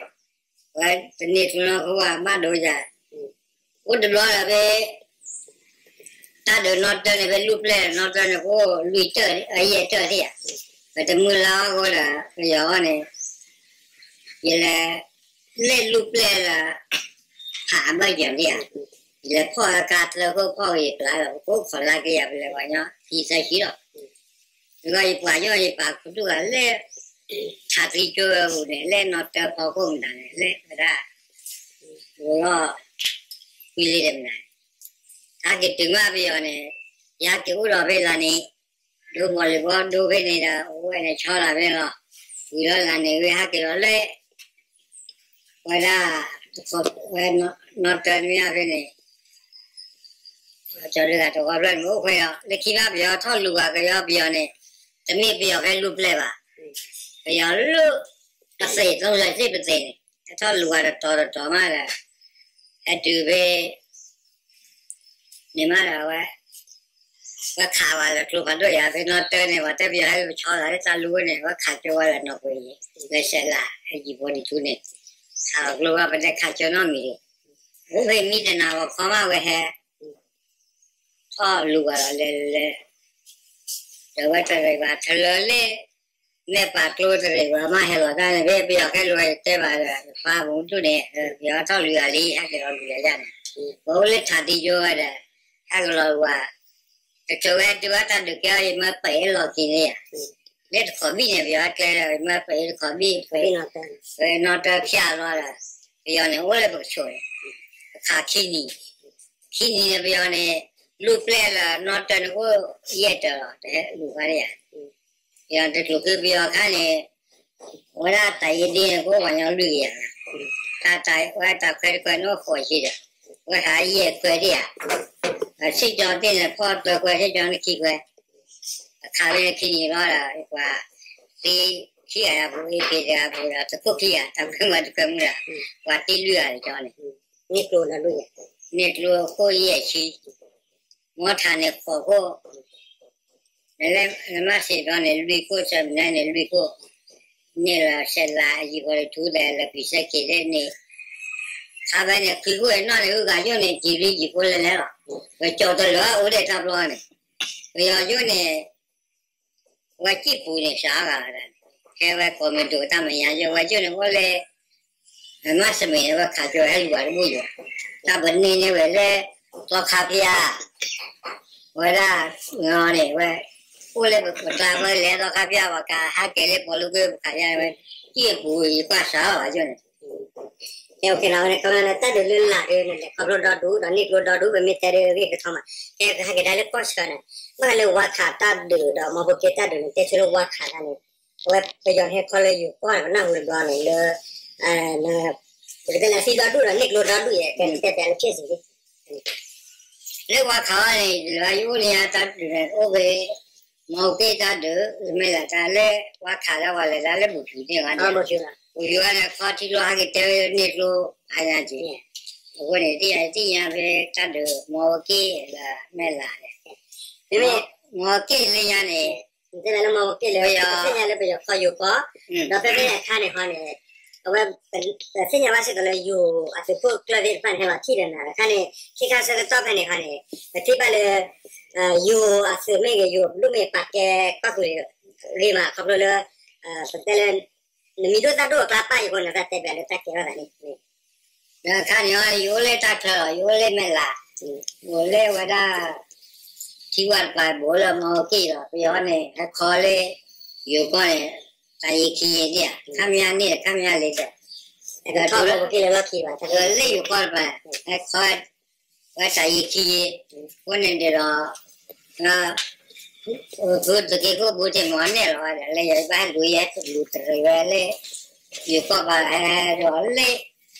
ဝဲတန့ၢ်ကျိနီၢ်ခိၣ်ဘၣ်ဒိယၤ, အိၣ်တဘျီဒီးဖဲ တၢ်ဒုးနီၢ်တၢန့ၣ် ဖဲလူၢ်ပျဲၢ်နီၢ်တၢန့ၣ် အိၣ်လွံၢ်တၢၢ် ယဲၢ်တၢၢ်သ့ၣ်ဧါ, ပတမုၢ်လၢ်အီၣ်ဃိဒီး ပယီၤန့ၣ် ယလဲၤ လဲၤလူၢ်ပျဲၢ်လၢ ဖးအဘၢၣ်ယၤန့ၣ်ဧါ, ယလဲၤဖီၣ်အကါတၢခိၣ်ဖီၣ်ဂ့ၤကျါဒီး ပကအိၣ်ခိးလၢကယၤပလဲၤပှၤညီ ခံသၢဆံဒီး ဒီးယပှၤယီၢ်ယပာ်ခူသူၣ်ဂၤလဲၣ်, ထးသံကၠိဝဲပူၤန့ၣ် လဲၣ်နီၢ်တၢဖီခိၣ်မတၤန့ၣ် လဲၣ်ဝဲဒၣ် ဝီၤလီၢ် ကွံလ့တမနၤ, ဟဲက့ၤတုၤမးပယီၤန့ၣ် ယဟဲက့ၤအိၣ်ဒီးဖဲလၢန့ၣ် ဒိမီၤလ့ၤဘီဒိဖဲန့ၣ်ဒီး အိၣ်ဝဲန့ၣ်ဆီလၢဖဲန့ၣ်လီၤ, ဝံၤလီၤလၢန့ၣ်ဝဲဟဲက့ၤလီၤလၢ ဝဲဒၣ် တခီဝဲ နီၢ်တၢနမ့ၢ်ဖဲန့ၣ် ကၠီၤဒုးဂၤတဝီဖျၢၣ်န့ၣ် မ့ၢ်အိၣ်ခွဲးအီၤ လၢခံမးပယီၤထီၣ်လူၤဂၤကယီပယီၤန့ၣ် တမ့ၢ်ပယီၤဖဲလူၢ်ပျဲၢ်ဘၣ်, ပယီၤလူၢ် အသ့ၣ် သုံးဆယ်စစ် ပသ့ၣ်န့ၣ် ဟဲထီၣ်လူၤဂၤတတီၤတတီၤမးဒီး ဟဲတုၤဖဲ န့ၣ်မးဒီးဝဲ ဝဲခးဝဲလၢကျိဖးဒိၣ်ယၤ ဖဲနီၢ်တၢန့ၣ် ပှၤတဲပယီၤဟဲက့ၤပဆီသးလၢတၢ်လူၤန့ၣ် ဝဲခးကၠိဝဲလၢနီၢ်ပှ့ၤန့ၣ် လၢစဲးလး အယံၤဖိဒံးထူန့ၣ် ခးလီၤကျိဝဲပတဲခးကၠိနီတမံၤဒီး အိၣ်ဖဲမံတနၤဂီၤခီမးဝဲဟဲ ထီၣ်လူၤဂၤလီၤလဲၤလဲၤ ဒီးဝဲတရံးဘၣ်ထလၢလၢ မဲာ်ပာ်ကျိတရံးဘၣ်မးဟဲလီၤတၢ်န့ၣ် ဖဲပယီၤခဲလူၤယတဲဘၣ်ဒီး ယဖါမူဒူၣ်န့ၣ် ပယီၤထီၣ်လူၤဂၤလံ ဟဲက့ၤလီၤလူၤယၤယၤန့ၣ် ပအိၣ်လၢထးသံကၠိဝဲဒီး ဟဲက့ၤလီၤလူၤဂၤ တချုးဝဲတုၤဝဲတၢ်ဒုးကဲအီၤ ယမၢပှဲၤအ့ၣ်လီၤခံန့ၣ်ယၤ လၢတခိးဘံၣ်န့ၣ် ပယီၤကျဲဒီး ယမၢပှဲၤအ့ၣ်တခိးဘံၣ် ပှဲၤနီၢ်တၢဖၠၣ်လီၤဒီး ပယီၤန့ၣ်အိၣ်လၢပကဆိးန့ၣ် အခးခံနံၤ ခံနံၤန့ၣ် ပယီၤန့ၣ် လူၢ်ပျဲၢ်လၢနီၢ်တၢန့ၣ်အိၣ်ယဲၢ်တၢၤလီၤ တဟဲလူၤဘၣ်ယၤ ပယီၤတချုးဃုပယီၤအခါန့ၣ် ဝဲဒၣ်တၢ်ယ့ဒ့န့ၣ် ကအိၣ်ပှၤညီလွံၢ်ကယၤလီၤ တၢ်ဝဲတၢ်ခွဲတခွဲန့ၣ်အိၣ်ဃိးဆံဒီး ဝဲဟးယဲၢ်ခွဲဒံးဧါ စ့ၢ်ကီးသ့ၣ်န့ၣ် ဖီၣ်တခွဲ စ့ၢ်ကီးန့ၣ်ခံခွဲ အခးလၢခံနံၤလီၤဒီး ပှၤ သ့ခံဂၤယၤပူၤ အ့ၣ်က့ၤတဂၤပူၤဒီး တခိၣ်ခံဂၤ တၢ်ခွဲမၤတခွဲမုၢ်ဒီး ပှၤတ့လွံၢ်ဂၤန့ၣ်ကီန့ၣ် န့ၢ်ကျိခိၣ်ယဲၢ်ဆံ မီထးန့ၣ်ဃိးခိၣ် နမ့ၢ်စံးဘျီန့ၣ် လွံၢ်ခိၣ် ဆၢမနုၤန့ၣ် လွံၢ်ခိၣ် န့ၢ်လီၤစဲးလးအယံၤဖိတထူဒီး လၢပံၤစဲက့ၤဒ်န့ၣ် ခါဖဲန့ၣ် ခွံခိၣ်နီၢ်န့ၣ် ဂုၤဂၤယိၣ်န့ၣ် ကံၤဘျုးယံၤဖိလဲၤလဲၤလီၤ ပကၠီၤတလၢၤအိၣ်ဒံးတၢ်ဘျီန့ၣ် ပယီၤယိၣ်န့ၣ် ဝဲစံၣ်ပူၤန့ၣ် စှၤဂၤလီၤဒၣ်န့ၣ် ဟဲဝဲကိးမံၤဒိးတၢ်မဲာ်ညါယိၣ် ဝဲယိၣ်န့ၣ်အိၣ်လၢ မ့ၢ်စမ့ၢ်န့ၣ် ဝဲခးကၠိဟဲလူၤဘၣ်တဘူၣ်ယိၤ တၢ်ပန့ၢ်န့ၢ်ဝဲလၢ သီခါဖၠၣ် ဝဲဒၣ် န့ၣ် ဝဲ အိၣ်လၢပကျါဝဲလဲၤသီခါဖၠၣ် ပှၤကဟးက့ၤလၢပှၤလၢကွ့ပခးယါဝဲ စံၣ်ပူၤယကွၢ်စှၤဘၣ်ယိၣ်န့ၣ် တၢ်ဒုးလၢလၢ်ဒ်န့ၣ် လဲၤခီဖျိဒီဒူၣ်ဒီးန့ၢ်ကျိဒီဒူၣ် ပမ့ၢ်တဲဒ်ဂ့ၢ်ကထီမး ဟဲကဟဲက့ၤဒၣ်လၢကီၢ်ဆၢန့ၣ် ဘၣ်ဃးလၢဝါခးတၢ်ဒုးဒီး မီဖိက့တၢ်ဒုးန့ၣ် တဲဆိလၢဝါခးတၢ်န့ၣ် အဝဲပယီၤဟဲခီလၢယိၤကီၢ်န့ၣ် ပနၢ်ဟူတဘျီန့ၣ်လၢ ပကတဲလၢသံဒီဒူၣ်ဒီးန့ၢ်ကျိဒီဒူၣ်ယဲၢ် ကတဲတဲလၢဖျၢၣ်စံး လၢဝါခးအီၤန့ၣ် လၢယအိၣ်န့ၣ်တၢ်ဒုးန့ၣ် အိၣ်ဖဲ မီဖိက့တၢ်ဒုး မဲာ်လးတၢ်လၢဝါခးလၢပှၤလဲၤတၢ်လၢဘူၣ်ဖံးန့ၢ်ဝဲန့ၣ် ဘူၣ်ဖံးဝဲန့ၣ် ခီထံကျိဟဲက့ၤတဲဝဲန့ၢ်ကျိအါညါက့ၤ အဃိန့ၣ် တယၤတသ့ၣ်ညါဖဲတၢ်ဒုး မီဖိက့လၢမဲာ်လးန့ၣ် မ့မ့ၢ် မီဖိက့လၢညါန့ၣ် တဲလၢမီဖိက့လၢ ပသ့ၣ်ညါလၢပယီၤခီယိၤကီၢ် ဒီးဖဲဖဲန့ၣ်အခါန့ၣ်ဟီန့ၣ် အဝဲ ပသ့ၣ်ညါဘၣ်စ့ၢ်ကီးလၢယိၤအသုးခိၣ်ကျၢၢ်သ့ၣ်တဖၣ်န့ၣ် ဟဲလီၤထံၣ်ဒီးနၤအခါန့ၣ် ခံခါဆၢကတီၢ်ဖဲန့ၣ်ဟီန့ၣ် ပထံၣ်ဘၣ်လၢ ယိၤအသုးမ့ၢ်ဂ့ၤ ယိၤအပဒိၣ်မ့ၢ်ပာ်ကဲကီၢ်သူးဂ့ၤမး ခီဖျိလၢ ပတဲလၢ နမံၤဒိၣ်သၣ်ဒိၣ်အကျါပၢ်အံၤအဃိန့ၣ် တၢ်တဲပၠးလၢတၢ်ကဲထီၣ်သးန့ၣ် ဒီးအခါန့ၣ် ယအိၣ်လၢတၢ်ချၢလီၤ ယအိၣ်လၢမဲာ်လး အိၣ်လၢဝဲဒၣ် ထံဝါတပၤ ဘူးလၢမီဖိက့လီၤ ပယီၤန့ၣ် ဟဲခီလၢ ယိၤကီၢ်န့ၣ် တၢ်ယံၤခံယံၤန့ၣ် ခါမညါန့ၣ် ခါမညါလံဒီး လၢယိၤကီၢ်တပၤ ဟဲခီ ဝဲတၢ်ယံၤခံယံၤ အဃိန့ၣ်ဒီး သုးက့ခိၣ်ဘူးတ့ၢ်မီၤနဲၣ်လီၤဝဲဒီး လၢယဘၣ်ဟဲလူၤ ယဟဲလူၤတရံးဝဲလၢ ယိၤကီၢ်ပၤဟဲဒီးလၢ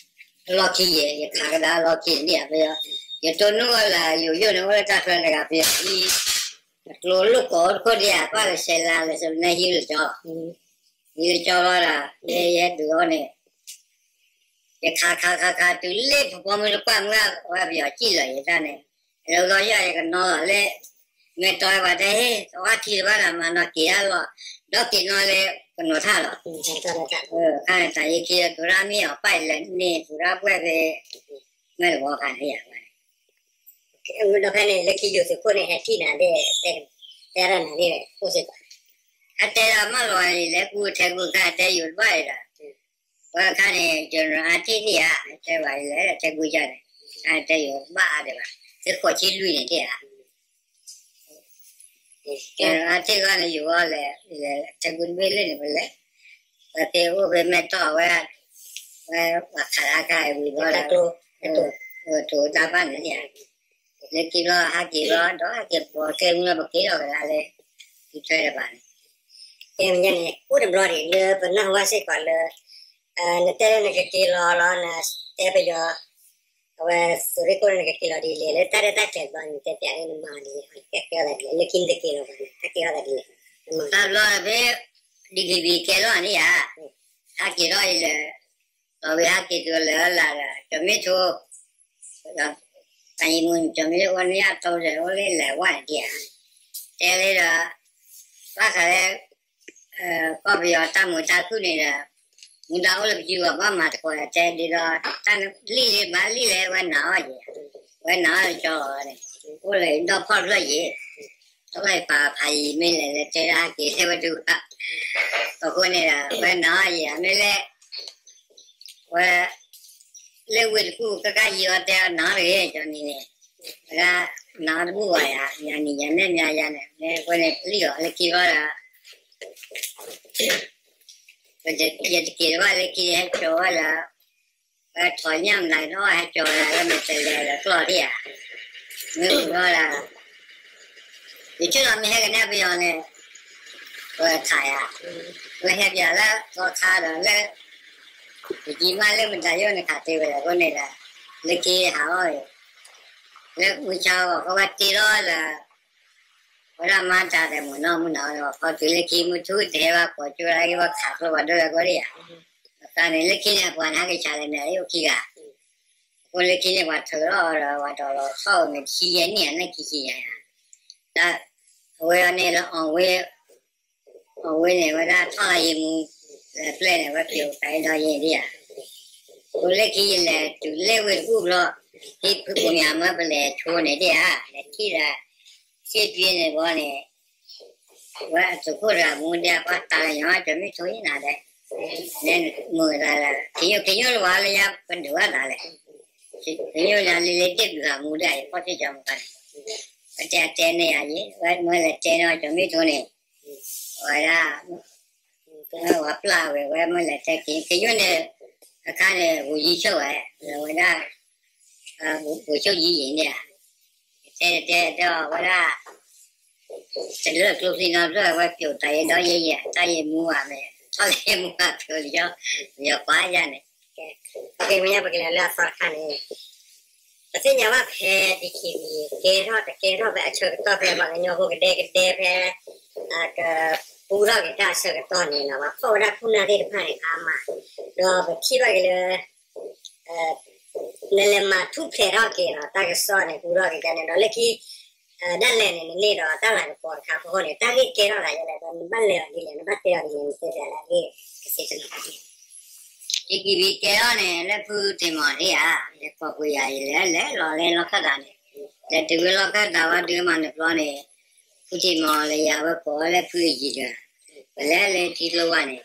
အလီၢ်ခံယဲၢ် ယခးကဒါအလီၢ်ခံန့ၣ် ပယီၤ ယတိၢ်နီၣ်ဝဲလၢယိၤယိၣ်န့ၣ် အိၣ်လၢတၢ်ချၢတဂၤ ပယီၤဟံး အကျိလိၣ်ကိးတခိၣ်ဒံးဧါ ပၣ်လၢစဲးလါလၢစဲးလါဟံးလၢကၠီ ဟံးလၢကၠီလီၤဒီး ယဲယဲဒုးအီၤန့ၣ် ယခးခးခးခးတုၤလၢပပိာ်မုၣ်တကွၢ်မုၢ် အဝဲပယီၤစံၣ်လီၤယတၢ်န့ၣ် လၢကီၢ်ယီၢ်ယကနီၤလီၤလၢ မ့ၢ်တီၢ်ဝဲပှၤတဲ ဟ့ၣ် သဝီထံတဘၣ်ဒီး မၤနီၢ်က့ၤဒၣ်လီၤ, ဒီးက့ၤနီၢ်လၢကနိးထၣ်လီၤ. ခါန့ၣ်တၢ်ယဲခံဒီး သူရၣ်မ့ၢ်အီၤပၢ်အံၤလဲၣ်န့ၣ် သူရၣ်ဘှဲၣ်ဖဲ မဲၢ်တဝီခါန့ၣ်ယၤ, ဒီးဖဲန့ၣ် လၢခံယိၤသုးခိၣ်န့ၣ် ဟဲထံၣ်နၤဒ် တဲဒၣ်နၤန့ၣ် အိၣ်စ့ၢ်ကီး, အတဲဒၣ်မၢလီၤအံၤလဲၣ် ကူထဲကူခါတဲယိၤတဘၣ်အံၤဒီး ဝဲခါန့ၣ် general အါတံၢ်ဒံးဧါ, တဲဘၣ်အံၤလဲၣ် ထဲကူယၤန့ၣ်, အတဲယိၤတဘၣ်အါဒံးဘၣ်, သုဃိးဆံလွံၢ်န့ၣ်ဒံးဧါ general အါတံၢ်ဂီၢ်န့ၣ် ယိၤဂီၢ်လဲၣ်, ထဲကူတဘ့ၣ်လၢန့ၣ် ပလဲၤ, ပသ့အိၣ်ဖဲမဲၢ်တီၢ်ဝဲ, ဝဲပှၤခးတၢ်ခါအံၤဝံၤဘျီဒီး, တိၤတၢ်ဘၣ်န့ၣ်ဧါ, လၢခံဘျီဟးက့ၤဘျီ ဒီးဟဲက့ၤပိာ်ကဲမုၢ်လီၤ ပက့ၤထီၣ်ကဒါလၢ သုထွဲတဘၣ်န့ၣ်, ကဲမ့ၢ်န့ၣ် အိၣ်တဘျီဒံးလၢပနၢ်ဟူဘၣ်စ့ၢ်ကီးလၢ နတဲလၢနကက့ၤလီၤလီၤ နတဲပယီၤ, အဝဲသုးရ့ၣ်ခိၣ်လၢနကက့ၤလီၤဒ်လဲၣ် လၢတၢ်ရဲၣ်တၢ်ကျဲၤဘျီန့ၣ် နတဲပျးလၢနမၤဒ်လဲၣ် ကဲကဲထီၣ်သးဒ်လဲၣ် လၢခံနတက့ၤလီၤဘၣ်န့ၣ် တၢ်ကဲထီၣ်သးဒ်လဲၣ်, တဘျီဖဲ DKBA ကဲထီၣ်န့ၣ်ဧါ, ဟးက့ၤထီၣ်အံၤလၢ လီၤဝံၤဟးက့ၤတုၤလၢလၢ်ဒီး ကၠီၤမ့ၣ်ထူ တၢ်ယံၤမူ ကၠီၤမ့ၣ်ထူ အိၣ်န့ၣ်အတီဒီး အိၣ်လၢလဲၤဝဲန့ၣ်ဒံးဧါ, တဲလၢဒီး ဘၣ်ဃးလၢ ကီၢ်ပယီၤတၢ်မုာ်တၢ်ခုၣ်န့ၣ်ဒီး မူဒါအိၣ်လၢပစုပူၤ ဘၣ်မၤသကိးဒီး တဲဒ်သိး တၢ်လံၣ်လၢဘၣ်လံၣ်လၢဝဲနၤအီၤယံၤ, ဝဲနၤအီၤကၠီလီၤန့ၣ် အိၣ်လၢဒီဖီၣ်ဖျၢၣ်ယံၤ, တၢ်လၢပာ်ဖးယံၤမ့ၢ်လဲၤလၢတဲဒၣ်ဟဲက့ၤလၢဝဲဒၣ်, အဃိန့ၣ်ဒီး ဝဲနၤအီၤယံၤ မ့ၢ်လၢ ဝဲ လၢဝ့ၢ်တကူၣ် ကကယံၤအီၤတဲအီၤနၤတဂ့ၤ ကၠီနံၤန့ၣ်, ဝဲဒၣ် နၤတဘူၣ်ဘၣ်ယၤ ယၤနံၤယၤနဲၣ်မးယၤန့ၣ် မ့ၢ်အဃိန့ၣ် ပလံၣ်အီၤလၢခံဘျီဒီး ယတက့ၤတဘၣ်လၢခံန့ၣ် ဟဲကၠီၤဝဲလၢ ဝဲထီၣ်ညၣ်မနုၤနီၤ ဟဲကၠီၤဝဲလၢမ့ၢ်တလဲၤလၢကျီၢ်ဒံးဧါ, မ့ၢ်အိၣ်ဘျီဒီး ယဆိကမိၣ်မ့ၢ်ဟဲကနဲၣ်ပယီၤန့ၣ် ဝဲခးယၤ, ဝဲဟဲပယီၤလၢသီခါဒီးလၢ ယကံမါလၢမတၤယိၣ်န့ၣ်ခးတ့ၢ်ဝဲလၢအဃိန့ၣ်ဒီး လၢခံဟးအီၣ်အံၤ, လၢမုၢ်ဆါအီၤ ကဘၣ်တ့ထီၣ်လၢ ဝဲဒၣ်မါတၢ်ဒီးမုၢ်နီၢ်မုၢ်နီၢ်ဒီး ခီတုၤလၢခံမုၢ်ထူၣ်တဟဲဘၣ်ကိးကၠိဒၣ်ဂ့ၤ ဘၣ်ခးကျိပှၤဒိၣ်ဝဲအဂီၢ်ဒံးဧါ, အဃိန့ၣ် လၢခံန့ၣ် ပှၤနဟဲကဆးလဲၣ်န့ၣ် အိၣ်ခံဂၤ အဃိလၢခံန့ၣ် ပှၤထုးထီၣ်အီၤဒီး ပှၤဒိးလီၤဆီၣ်ဝဲမ့ၢ်တဆံယဲၢ်နံၣ်ဧါ နံၣ်ခံဆံယဲၢ်ဧါ, တၢ် အဝဲအီၤန့ၣ်လၢ အဝဲန့ၣ် ဝဲဒၣ်ထီၣ်လၢယံၤမူ လၢပျဲၢ်န့ၣ် ဝဲပျိာ်တၢ်အံၤဒီးယဲၢ်ဒံးဧါ, အဃိလၢခံယလဲၤတုၤလၢဝ့ၢ်တကူၣ်ဘျီ ဟံၣ်ဖုကိးမံၤမၢပလဲၤဆိန့ၣ်ဒံးဧါ, လဲၤထံၣ်ဒီး စ့ၢ်ကီးန့ၣ်ဘီန့ၣ် ဝဲအသုးခိၣ်တဂၤမူဒါ ပှၤတၢ်လၢညီ ကၠီမ့ၢ်ထိနၤဒီး လဲၤမုာ်သးဒီး ကညိၣ်ကညိၣ်လၢပှၤလၢယၤပဒုးဘၣ်သးလဲၣ်, ကညိၣ်လၢလၢလၢဒ့ၣ်ဘျုးဂၤမူဒါ ယဖီၣ်စ့ၢ်ကီးမူဒါန့ၣ် ဝဲတဲတဲန့ၣ်ယၤယဲ ဝဲမ့ၢ်လဲၤတဲန့ၣ် ကၠီမ့ၢ်ထိန့ၣ် ဝဲဒၣ် ဝဲပျၢ်ဝဲ ဝဲမ့ၢ်လဲၤတဲက့ၤ ကညိၣ်န့ၣ် အခါန့ၣ် ဂူာ်ယံဆၢၣ်ဝဲ လၢဝဲဒၣ် ဂူာ်ဆၢၣ်ယံယံန့ၣ်ဧါ, တဲတဲတဲအီၤဝဲဒၣ် တလၢကျိချံနီတဖျၢၣ် ဝဲပျိာ်တၢ်အံၤဒီးယဲၢ်ယဲၢ် တၢ်ယံၤမူဘၣ်မ့ၢ် ထီၣ်လၢယမူဘၣ်ဖျိလံ ယကွၢ်ယၤန့ၣ်, ပကလဲၤလၢအသီတခါန့ၣ် ပသ့ၣ်ညါဘၣ်ဖဲ DKBA ကဲထီၣ်တကဲထီၣ်ဖဲအဆၢကတီၢ် ဖဲပှၤကညီဖိကဒဲကဒဲဖဲ ကပူထီၣ်က့ၤတၢ်အဆၢကတီၢ်န့ၣ်လီၤ ပှၤဖီၣ်ဝဲဒၣ်ခိၣ်နၢ်သ့ၣ်တဖၣ်န့ၣ်အါမး, ဒီးပထံၣ်ဘၣ်က့ၤလၢ နလဲၤမၤထူၣ်ဖျဲးထီၣ်က့ၤဒီး တၢ်ကစီၣ်န့ၣ် ပူထီၣ်က့ၤကန့ၣ်ဒီး လၢခံ ဒၣ်လဲာ်န့ၣ် နန့ၢ်ဒီးတၢ်လၤကပီၤတခါအဃိန့ၣ် တၢ်ဂ့ၢ်ကဲထီၣ်သးယဲလဲၣ် ဒီးနဘၣ်လဲၤအီၤဒ်လဲၣ် နဘၣ်တဲအီၤဒ်လဲၣ် နတဲသးလၢအဂ့ၢ်ကသ့တနီၤ က့ၤက့ၤကဲထီၣ်န့ၣ် လၢဖုတ့ၢ်မီၤန့ၣ်ဧါ, လဲၤကိးကွံာ်ယၤအံၤ လဲၤလဲၤလီၤလဲၤလီၤခၢၣ်သးန့ၣ်, လဲၤတုၤဝဲလီၤခၢၣ်သးဝဲဒုးမၤနၢၤဘျီန့ၣ်, ဖုတ့ၢ်မီၤလၢယၤဝဲကိးဝဲလၢဖုအယံၤတဂၤ, ပလဲၤလၢထံကျိဝါန့ၣ်, ပ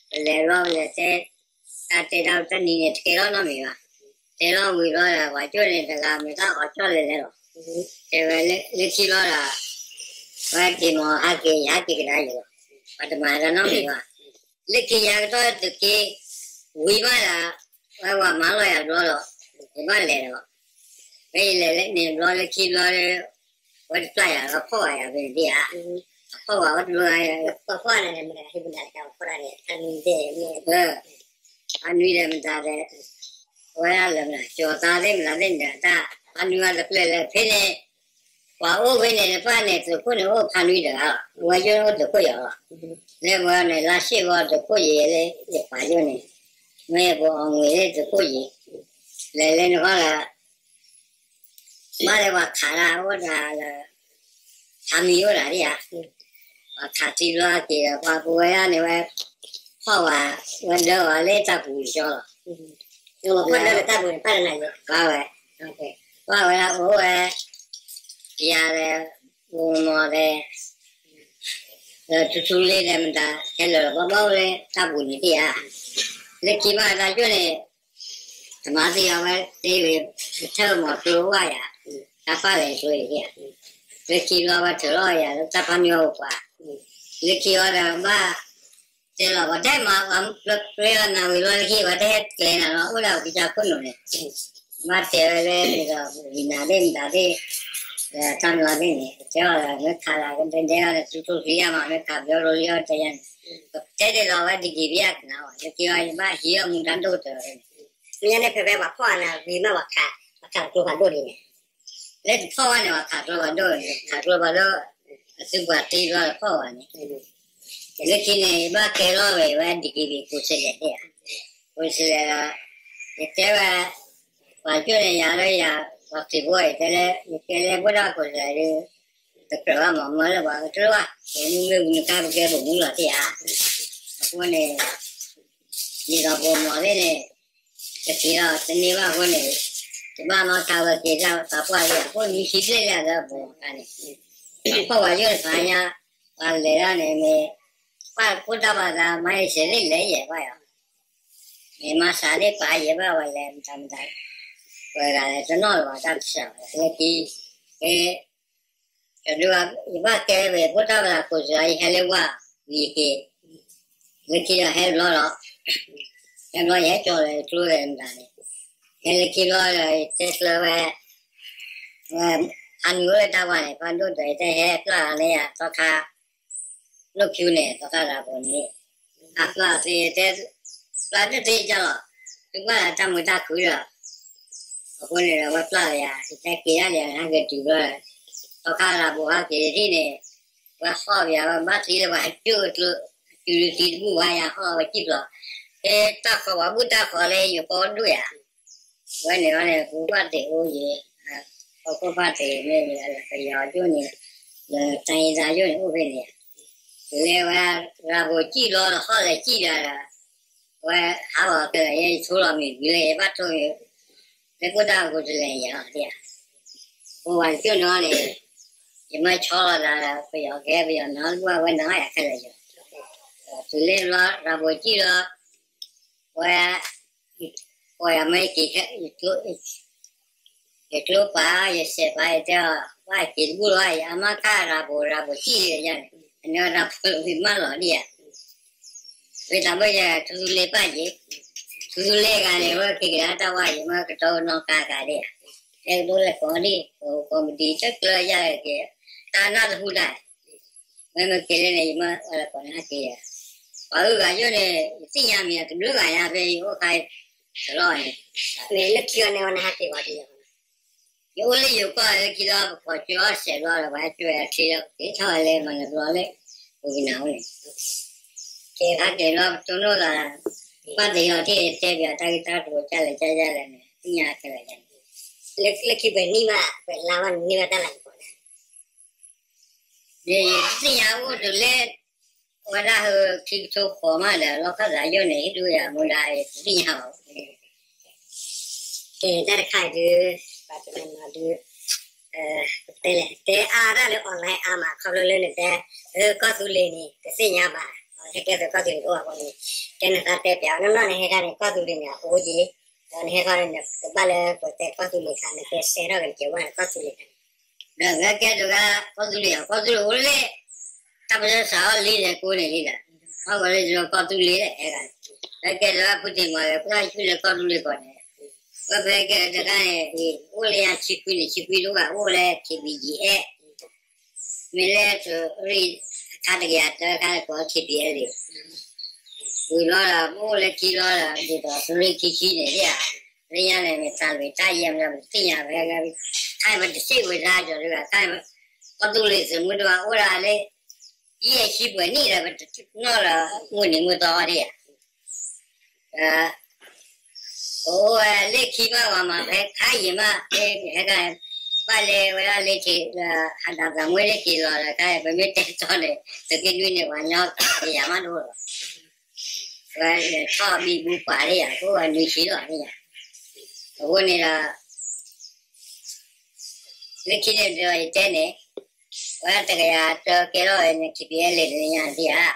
လဲၤလီၤလဲၤတဲ, တၢ်တဲတၢ်တနံၤန့ၣ် တကဲထီၣ်နီတမံၤဘၣ်, တဲလီၤဝံၤဘျီဒီး ပှၤကၠိၣ်န့ၣ်တဂၤမ့ၢ်တၢ်အီၣ်ကၠီၣ်လဲၤလဲၤလီၤ, တဲဝဲလၢခံဘျီဒီး ဝဲတ့ၢ်မီၤဟးက့ၤ ယဟးက့ၤကဒါယၤလီၤ, ပှၤတမၤတၢ်နီတမံၤဘၣ်, လၢခံယၤကတီၢ်သုးက့ ဝံၤဘၣ်ဒီး ဝဲဝၤမၤလီၤယၤဘျီလီၤ, ယဘၣ်လဲၤဒီး မ့ၢ်ယလဲၤလၢန့ၣ်ဘျီလၢခံဘျီလၢ ဝဲတပျၢ်ယၤလီၤဖီၣ်ဝဲယၤဖဲန့ၣ်ဒံးဧါ, အဖီၣ်ဝဲအီၤတဘျီ ဖီၣ်ဖီၣ်န့ၣ် မတၤဟံၣ်မတၤတကးဖီၣ်တၢ်န့ၣ် အနွံဒဲးမ့ၢ် အနွံဒဲးမတၤဒီး အဝဲဒၣ်လၢမတၤ ကၠီၤသးသ့ၣ်မတၤသ့ၣ်န့ၣ် တၢ်ဖးနွံဝဲတပျဲၢ်လၢဖဲန့ၣ် ပှၤအိၣ်ဖဲန့ၣ် နပၢ်န့ၣ် သုးခိၣ်န့ၣ်အိၣ်ဖးနွံတဂၤလီၤ, ဝဲယိၣ်န့ၣ်အိၣ်သုးခိၣ်ယီၤလီၤ, လၢဝဲန့ၣ် လါရှ့ၣ်ဝဲသုးခိၣ်ယံၤလၢ ယပှၤယိၣ်န့ၣ် မ့ၢ်ပှၤအီၣ်ငွေလၢသုးခိၣ်ယံၤ လဲၤလၢနဂီၢ်လၢ ဘၣ်လၢပှၤခးတၢ်အိၣ်ဒၣ်လၢ ခးမံၤအိၣ်ဒၣ်ဒ်ဧါ, ပှၤခးထံဘျီက့ၤဒီး ပှၤပဝဲဒၣ်န့ၣ်ဝဲ ဖီၣ်ဝဲ ဝဲဒၢဝဲလၢတၢ်ပူၤကဆှီလီၤ, ဖီၣ်ဝဲ ဖီၣ်ဝဲဒၣ်အိၣ်ဝဲ ယၤဒီး ဂိၤမီၤဒီး ဒီးထူထူလ့ဒီးမတၤ ဟဲလၢာ်လီၤဘီဘီအိၣ်လၢတၢ်ပူၤန့ၣ်ဒ်ဧါ, လၢခံဘၣ်တၢ်ကၠိၣ်န့ၣ် တမၤသ့အီၤဝဲသ့ဝံၤ ကထၢၣ်မီၤကျိဝၣ်ယၤ, တၢ်ဖၣ်လဲၤကျိအံၤဒ်ဧါ, လၢခံဘျီဝဲထုးလီၤယၤလၢတၢ်ဖၣ်မံအိၣ်ပှၤ, လၢခံဘျီဒီးဘၣ် တဲလီၤပှၤတဲမၤ ပှၤပျဲအီၤနၤဝံၤလီၤလၢခံ ပှၤတဟဲကျဲနၤလီၤ အိၣ်ဒၣ်ပကစၢ်ခိၣ်နူာ်န့ၣ်, ဘၣ်တဲဝဲလၢန့ၣ်ဒီး ဝံၤနၤသ့ၣ်မတၤသ့ၣ် တၢ်မၤသ့ၣ်န့ၣ် တဲအီၤလၢမ့ၢ်ခးလၢကဒဲဒဲအီၤန့ၣ် ထူထူလံယါမး မ့ၢ်ခးပယီၤရိလံအီၤတဲယါန့ၣ်, ပတဲဒ်သိးဝဲဒ်က့ၤဘၣ်ကနၣ်ဝဲ လၢခံဘၣ်ယဘၣ်ဟံးအီၣ်မူဒါဒိၣ်ကတၢၢ်န့ၣ်, မ့ၢ်ညါန့ၣ်ဖဲဖဲပှၤဖီၣ်အနၤဝံၤမး ပှၤခး ပှၤခးကျိဖးဒိၣ်ဒ်န့ၣ် လၢတဖီၣ်ဘၣ်န့ၣ် ပှၤခးကျိဖးဒိၣ်န့ၣ် ခးကျိဖးဒိၣ် အသုပှၤတ့ဘျီတဖီၣ်ဘၣ်န့ၣ်, လၢခံန့ၣ် ယဘၣ်ကဲလီၤဝဲ ဝဲဒ်က့ၤဘၣ် ကိးဆၢလဲၣ်သ့ၣ်ဧါ, ကိးဆၢလဲၣ်ဒီး ယတဲဝဲ ပှၤကၠိၣ်န့ၣ် ယၤလၢယၤ ပှၤခရံာ်ဖိ ယတဲလၢ ယကဲလၢဖိဒၣ်ကိးဆၢလဲၣ်ဒီး တကြၢးဘၣ်မၤမၢလၢပှၤကတၢၢ်ဘၣ်, ပမ့ၢ်မ့ၢ်ဝံၤနကါပကဲပိာ်မုၣ်လီၤသ့ၣ်ဧါ, အဃိန့ၣ် ဒ်သိးပိာ်မုၣ်သ့ၣ်န့ၣ် တက့ၤဒီးတန့ၢ်ဘၣ်အဃိန့ၣ် တဘၣ်နီၢ်ကါဝဲက့ၤတၢ်သးပှၢ်လံ အဃိနံၤခံဘျဲၣ်လံဒီးပိာ်မုၣ်အခါန့ၣ် ဖီၣ်ပှၤယိၣ်တဖၣ်ညါ ပှၤလဲၤဒၣ်န့ၣ်မ့ၢ် ပှၤဖိတၢ်ပှၤသးမၤယဆဲးလံလဲၤယဲၢ်ဘၣ်ယီၤ, မ့ၢ်မၤစးသ့ၣ်ပာ်ယဲၢ်ဘၣ်ဝဲလဲၤမတၤမတၤ, ပှၤဂၤလဲၤတနီၣ်လၢၤဘၣ်တၢ်ကစၢ်ဝဲလၢခံ ကဲ ယဒိး ယဘၣ်ကဲဝဲဖိတၢ်ပှၤသးကိးစၢၤ ယဟဲလၢဝါ ဝံၤက့ၤ လၢခံဒီးဟဲဘျီဒီး ဟဲဘျီယဟဲကၠီလၢကျိလၢမတၤန့ၣ် ဟဲလၢခံဘျီဒီးယတဲကျၢၤဝဲ ဝဲ ဖးနုာ်အိၣ်လၢတၢ်ဝါန့ၣ် ဖးဒိၣ်ဒီးယတဲဟဲပျၢ်လၢယၤသီခါ လိၣ်ခံန့ၣ် သီခါရၤပူၤန့ၣ် အပျၢ်သ့တဲ ပျၢ်တသ့ကၢ်လီၤ သုဘၣ်လၢတၢ်မုာ်တၢ်ခုဒီး အဃိန့ၣ်ဒီး ဝဲပျၢ်လၢယၤ ယတဲက့ၤဒၣ်လၢယၤ ဟဲက့ၤတုၤဘျီ သီခါရၤပူၤဟဲက့ၤတထံၣ်န့ၣ် ဝဲဟီၣ်ပယၤဝဲဘၣ်သံလၢပှၤဟဲကၠိၣ်အကျိ တုၤလၢသံတဘူၣ်ဝဲယၤဟီၣ်ဝဲစံၣ်ပျီ ဖဲတၢ်ခီပှၤဘူၣ်တၢ်ခီလၢယိၤကီၢ်ဒိၣ်ယၤ ဝဲန့ၣ်ဝဲန့ၣ် ပူၤဘၣ်သ့ၣ်အိၣ်ယံၤ ဟီၣ်ခိၣ်ဘၣ်သ့ၣ်မ့ၢ်လၢပယီၤကၠိၣ်န့ၣ် လၢတၢ်အ့ၣ်သးယိၣ်န့ၣ်အိၣ်ဖဲန့ၣ် လဲၤဝဲ ရၤပူၤစံၣ်လီၤဒီးဟီၣ်လဲၤစံၣ်ဒီး ဝဲဟးဂီၤကလဲာ်ယဲ ယဆိလီၤမံၤဝံၤလၢယဘၣ်ထိၣ် လၢကိၣ်တၢ်အကိးတလဲၤယၤလီၤသ့ၣ်ဧါ ပဝဲကၠိၣ်နီၤန့ၣ် ယမၢဆီလီၤသးဒီး ပယီၤကဲပယီၤနီၤ လၢပှၤဝဲနီၤယၤခဲလၢာ်ယၤ တုၤလၢဘျီ ရၤပူၤစံၣ်လီၤ ဝဲ ပှၤယၤမ့ၢ်က့ၤခဲ ယကျိပာ် ယစဲးပာ် ယတဲအီၤ ဘၣ်က့ၤတဘူၣ်လီၤ ယအမါကၢ်ရၤပူၤ ရၤပူၤစံၣ်လီၤယၤန့ၣ် အန့ၣ်ရၤပူၤမ့ၢ်မၢလီၤဒံးဧါ ဝံၤတၢ်ဘၣ်ယၤ ထူထူလ့ပၢ်ယ့ၣ် ထူထူလ့ဂၤန့ၣ် ဝဲက့ၤကဒါတၢ်ဝါယ့ၣ် မ့ၢ်ကတီၢ်နီၢ်ကါကါဒံးဧါ တဲကဒိလဲၤကိးဒံး ကိးမုၢ်ဒံး တကျၢၤယၤက့ၤ တၢ်နၢ်တဟူဒၣ် မ့မ့ၢ်က့ၤလၢန့ၣ် ယမ့ၢ်အီၤလၢကိးန့ၣ်ဟဲက့ၤယၤ ပှၤအုၣ်ဂၤယိၣ်န့ၣ် ယသ့ၣ်ညါမံၤတဘျုးဂၤညါဖဲယအိၣ်ခါတလီၢ်န့ၣ် မ့ၢ်လၢခံဂၤန့ၣ်ဝဲနဟဲက့ၤဝဲဒ်လဲၣ် ယအိၣ်လၢယိၤကီၢ်လၢခံဒီး ပခိးကၠိအီၣ်စဲးဘျီဒီး ပှၤဟဲကၠိဝဲအချ့ဒီး က့ၤထီၣ်ဝဲလၢမၤနၢၤဘျီလၢ ပူၤကနၣ်အိၣ်န့ၣ် ကဲဖးက့ၤဘျီ ပတိၢ်နီၣ်သး ဘၣ်သ့ၣ်လီၤထံၣ်တဲပၠးတၢ်ဂ့ၢ်တၢ်ကျိၤ ကၢ်လဲၣ်ကၢ်ယၢ်လဲၣ်န့ၣ် သ့ၣ်ညါခဲလၢာ်ယၤန့ၣ် လၢခံပှဲၤနံၣ်ဘၣ် ပှဲၤလါဘၣ်န့ၣ် န့ၢ်ဘၣ်တၢ်လၤကပီၤန့ၣ် ယသ့ၣ်ညါအိၣ်တုၤလၢ ဝဲဒၣ်ဟၢခံကထိဃီၤမးဒီး လီၢ်ခၢၣ်သးယိၣ်န့ၣ် ဟ့ၣ်ဒုးယၤမူဒါအံၤ တသ့ၣ်ညါဘၣ် ကဲတၢ်တခါအံၤဒုး ပှၤတနီၤနီၤဒုး တဲလဲၣ် တဲအါတၢ်လၢ online အါမး ခီဖျိလၢနတဲ အၢ ကီၢ်သူလ့ၤန့ၣ် တသ့ၣ်ညါဘၣ် ဟဲကဲသိးကီၢ်သူလ့ၤအိၣ်အဃိန့ၣ် တဲနသးတဲပၠးအီၤနီၢ်နီၢ်န့ၣ် ဟဲခါန့ၣ် ကီၢ်သူလ့ၤန့ၣ် အအိၣ်က့ၤ ဒီးနဟဲခီန့ၣ် ကဘၣ်လၢပတဲကီၢ်သူလ့ၤခါ နတဲဆဲးထီၣ်က့ၤကဲဝဲန့ၣ် ကီၢ်သူလ့ၤခါ ဒီးဝဲကဲဒိးဂၤ ကီၢ်သူလ့ၤ ကီၢ်သူလ့ၤအိၣ်လၢ တၢ်ပၢဆှၢစးထီၣ်လံလဲၣ်ကိးန့ၣ်လံဒီး ဟီၣ်ကီးလၢယိၤကီၢ်သူလ့ၤလၢအဲဂၤန့ၣ် ဝဲကဲဒိးဂၤဖုတ့ၢ်မီၤဒီး ပှၤဆူလဲၤကီၢ်သူလ့ၤကီးန့ၣ် ဝဲဖဲကဲဒိးဂၤန့ၣ် အိၣ်လၢယၤဆံခွံန့ၣ် ဆံခွံဒိၣ်ဂၤအိၣ်လၢ ခ့ပံယံၤအဲၣ် မ့ၢ်လၢသုးရ့ၣ်အခါတကယၤတၢခါကိး ခ့ပံအဲၣ်လံ ဝံၤဘျီဒီး ပအိၣ်လၢခံဘျီဒီး ဒ်သိးသုးရ့ၣ်ခံဆံန့ၣ်ဒ်ဧါ လၢညါန့ၣ် မ့ၢ်တၢ်လွံၢ်တၢ်ယဲၢ်မ့ၢ်ပသ့ၣ်ညါဝဲ ခါအံၤပတစံးဝဲဒၣ်ကၠီၤဒုး ခါအံၤ ကီၢ်သူလ့ၤသုးမုၢ်ဒိၣ်အိၣ်ဒၣ်လၢ ယဲၢ်ဆံပှဲၤနံၣ်ဒီး ပတနီၣ်လၢ မုၢ်နံၤမုၢ်သီဒ်ဧါ ပအိၣ်ဝဲလၢခံမး ပှၤမၤဖဲခါယံာ်မး ဖဲဟဲခါန့ၣ် ဘၣ်လဲၤဝဲဒၣ်လၢခံ ဟးဒၣ်သးမွဲလၢခံလီၤဒီး ခါအံၤ ပမ့ၢ်တဲတီန့ၣ် သုးက့နွံန့ၣ် ပှၤကညီကယၤမးတအိၣ်လီၤ. ဝဲလဲၤထီၣ်ဘံဘူပှၤလၢယၤ အဃိအနွံဆံလီၤလၢယၤ, အဃိန့ၣ်ဒီး လၢခံန့ၣ်ဒီးယတဲန့ၣ် ဝဲတကယၤတၢကဲထီၣ်ဝဲန့ၣ် ခံပယဲလံာ်တနံၤညါဒ်ဧါ,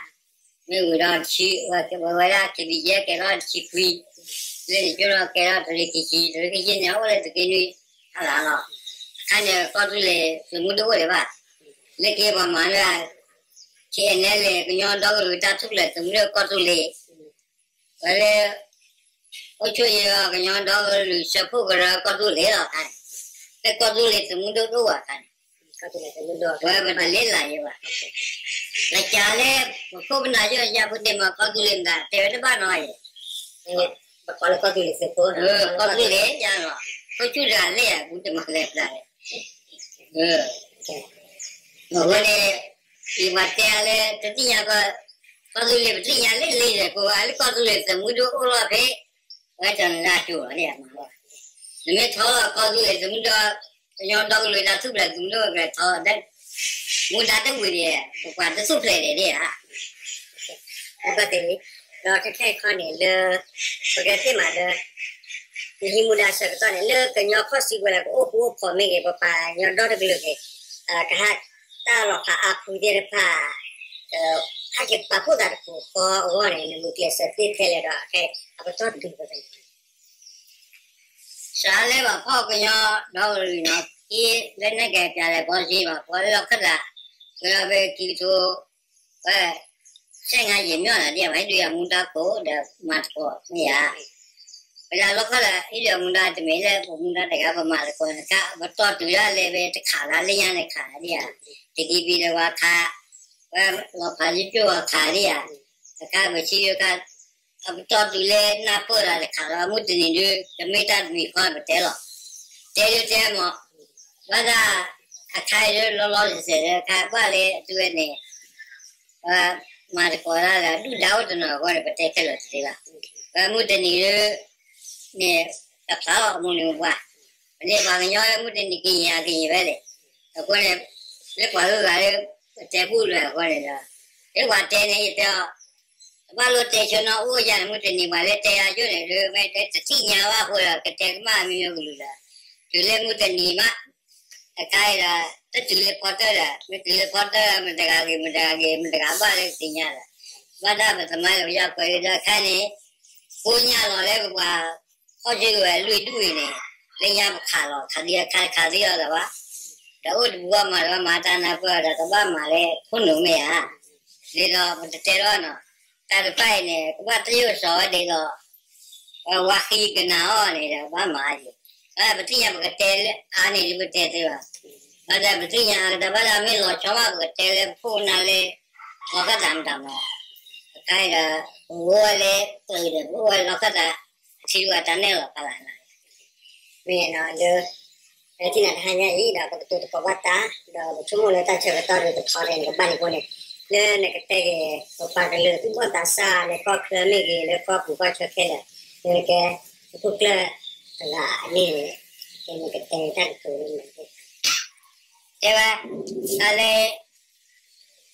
မ့ၢ်ဝံၤဒီးတဆံ, ဝဲဝဲဒၣ်ခံပယဲကဲထီၣ်တဆံခွံ, လၢန့ၣ်ကၠိဒီးကဲထီၣ်တလ့ၤခံဆံ, တလ့ၤခံဆံန့ၣ် အအိၣ်လၢသုးက့နွံ ဟါလီၤလီၤ. အခါန့ၣ် ကီၢ်သူလ့ၤသုးမုၢ်ဒိၣ်အိၣ်ဒံးဘၣ်, လၢက့ၤပှၤမၤန့ၣ် ခ့ၣ်အဲၣ်နဲလ့ၣ် ကညီဒီကလုာ်တၢ်ထူၣ်ဖျဲးသုးမုၢ်ဒိၣ်ကီၢ်သူလ့ၤ ဝဲလၢ အိၣ်ဆိၣ်ယဲၢ်ကညီဒီကလုာ်စၢဖှိၣ်ကရၢကီၢ်သူလ့ၤလီၤခါန့ၣ်, လၢကီၢ်သူလ့ၤသုးမုၢ်ဒိၣ်တအိၣ်ဘၣ်ခါန့ၣ်, ဝဲပတလဲၤလၢယဲၢ်ဘၣ်, လၢကၢ်လၢ ပခိၣ်ပနၢ်ယိၣ်ယၢ်ဖိတ့ၢ်မး ကီၢ်သူလ့ၤမတၤတဲဝဲတဘၣ်နီၤယဲၢ်, ပကိးလၢကီၢ်သူလ့ၤသုးဖိ, ကီၢ်သူလ့ၤယဲၢ်လီၤ, ခိၣ်ဆူၣ်တဂၤလၢယဲၢ်ပူၤတမၤလဲၤပျၢ်လဲၣ် အဃိန့ၣ် ယပှၤတဲလၢတသ့ၣ်ညါဘၣ်, ကီၢ်သူလ့ၤပသ့ၣ်ညါလၢလံဒီး ကိးဂၤလၢကီၢ်သူလ့ၤသုးမုၢ်ဒိၣ်အိၣ်လီၤဖဲ, ဝဲတနၢ်ကၠိၤလီၤန့ၣ်မးလီၤ, နမ့ၢ်ထီလီၤကီၢ်သူလ့ၤသုးမုၢ်ဒိၣ်, ကညီဒီကလုာ်တၢ်ထူၣ်ဖျဲးသုးမုၢ်ဒိၣ်ကလဲၤထီလီၤ, မူဒါတဝံၤဒံး, ပပှၤတထူၣ်ဖျဲးဒံးဧါ ဘၣ်သ့ၣ်လံ, ဒီးခဲခဲအံၤခီန့ၣ်လၢ ပကသ့ၣ်မးလၢ ပဟံးမူဒါဆၢကတီၢ်န့ၣ် လၢကညီခီၣ်စံးဝဲလၢ ကအိၣ်ဃူအိၣ်ဖိးမ့ၢ်ဂ့ၤ ပပှၤကညီဒီတကလုာ်ဂ့ၤ, ကဟးတၢ်လီၤဖးအါဖုသ့ၣ်တဖၣ်, ဟဲက့ၤပာ်ဖှိၣ်သးတပူၤဃီအဂီၢ်န့ၣ် နမုၢ်ကျဲးစၢးသ့ခဲလၢာ်ဒီး အကတီၢ်တုၤပသ့ၣ်ညါ စးလၢပှၤဖီၣ်ကညီဒီကလုာ်နီၤ က့လၢနကပျးလဲၤဘီစ့ဘၣ် ပှၤလၢလီၢ်ခၢၣ်သး, ဝဲလီၤဖဲခံကထိ, ဝဲ, စဲငါယံာ်မီၢ်နၤဒ် ပှၤဟ့ၣ်ဒုးယၤမူဒါခိၣ်ဒီးမၤသကိးမ့ၢ်ဧါ, ဝဲဒၣ်လီၢ်ခၢၣ်သးဟ့ၣ်ဒုးယၤမူဒါတမ့ၢ်လၢပမူဒါတဂၤပမၤသကိးန့ၣ် ပတီၢ်တုၤဒၣ်လဲာ်ဖဲတခးလၢလၢညါန့ၣ်ခးဒ်ဧါ, တကံပံၤဒီးပှၤခး, ဝဲလီၤဖးယိၣ်ကၠိပှၤခးဒ်ဧါ, တခါပဆံယိၣ်ခါ အပတီၢ်တုၤလၢနၢ်ပၢၢ်လီၤတခါလီၤ မုၢ်တနံၤဒုး ကမ့ၢ်တၢ်တမံၤဃီပတဲလီၤ, တဲဒုးတဲမး, ဘၣ်ဆၣ်, အခါအံၤဒုးလီၤလီၤဆဲးဆဲးလၢခါဘၣ်လၢအသုဝဲန့ၣ်, မၤသကိးတၢ်လၢဒုၣ်ဒါအိၣ်တနီၤအဃိန့ၣ် ပတဲခဲလၢာ်တသ့ဘၣ်, ဝဲမုၢ်တနံၤဒုး, န့ၣ်, တဖျါလီၤအမိၢ်န့ၣ်ပှၤ, ပန့ၢ်ပှၤကညီမုၢ်တနံၤကယံာ်ကယံာ်ဝဲလဲၣ်, အဃိန့ၣ်, လၢပှၤဂုၤဂၤလၢ, ပတဲဘူၣ်လၢအဃိန့ၣ်ဒီး, လၢပှၤတဲန့ၣ်ယတဲအီၤ တဘၣ်လိၣ်တဲဆိနီၣ်အိၣ်ယၤန့ၣ် မုၢ်တနံၤပှၤလၢတဲအယိၣ်န့ၣ်ဒုး မ့ၢ်တသ့ၣ်ညါဘၣ်အဃိဒီး ကတဲကမၣ်မံၤမံၤကလုာ်လၢ, တုၤလၢမုၢ်တနံၤမး, တခါအံၤဒီး, တတုၤလၢဖီတၢၢ်ဒီး မ့ၢ်တုၤလၢဖီတၢၢ် မတဂၤဂ့ၤ မတဂၤဂ့ၤ မတဂၤဘၣ်လၢကသ့ၣ်ညါဒီး, ဘၣ်တၢ်ပသမါလၢပယီၤကွဲးလံဒီးအခါန့ၣ်, ကိညၢ်လီၤလၢပပှၤ, ခီၣ်ဆံကဝဲၤလွံၢ်ဒူၣ်အံၤန့ၣ်, လၢညါပခးလီၤ ခးဒံးအခါတခးဒံးအီၤလၢၤဘၣ် ဒီးအိၣ်တပူၤဘၣ်မၤတဘၣ်မၤတၢ်နၢ်ပၢၢ်ဒီးတဘၣ်မၤလၢခိၣ်နူာ်မ့ၢ်ဧါ, ဒ်သိးပတတဲထီၣ်နီၤ, တၢ်တဖၣ်အံၤန့ၣ် ကဘၣ်တၢ်ယိၣ်စီၤဝဲဒ်သိး, ပဝါဃံကနၤအီၤန့ၣ်ဒီးဘၣ်မၤအါယံၤ, ပသ့ၣ်ညါပကတဲလၢအါန့ၣ်ဒုးပတဲသ့ဘၣ်, ဘၣ်ဆၣ်ပသ့ၣ်ညါအါကတၢၢ်ဘၣ်ဆၣ်မ့ၢ်လီၤဆီဘၣ်ပကတဲလၢပခိၣ်ပနၢ်လၢ, လီၤခၢၣ်သးမတၤမၤ, အခါအံၤဒီး, ပအိၣ်ဝဲလၢ, ပအိၣ်ဝဲလီၤခၢၣ်သး, ထံဂၤတၢ်နဲၣ်လီၤဖးလၢ်လၢ်, မ့ၢ်လၢ လၢထံၣ်နၤတဟါညါအံၤဒီး ပကတိၤသကိးဘၣ်တၢ်, ဒီးပဆိကမိၣ်လၢတၢ်ဆၢကတီၢ်ဒုးတထီန့ၣ် နကဘၣ်န့ၣ်အဃိန့ၣ်, လၢနကတဲဂ့ၤ, ပပှၤကလုာ်သူၣ်ဘီၣ်သးစၢ်လၢကီၢ်ချၢမ့ၢ်ဂ့ၤ လၢကီၢ်ပူၤကီၢ်ချၢခဲလၢာ်, လၢနကဲ, ပခိၣ်ကျၢၢ်, တဂၤန့ၣ်, နကတဲတၢ်ကတိၤလၢနက, တဲဝဲ, တၢ်လၢ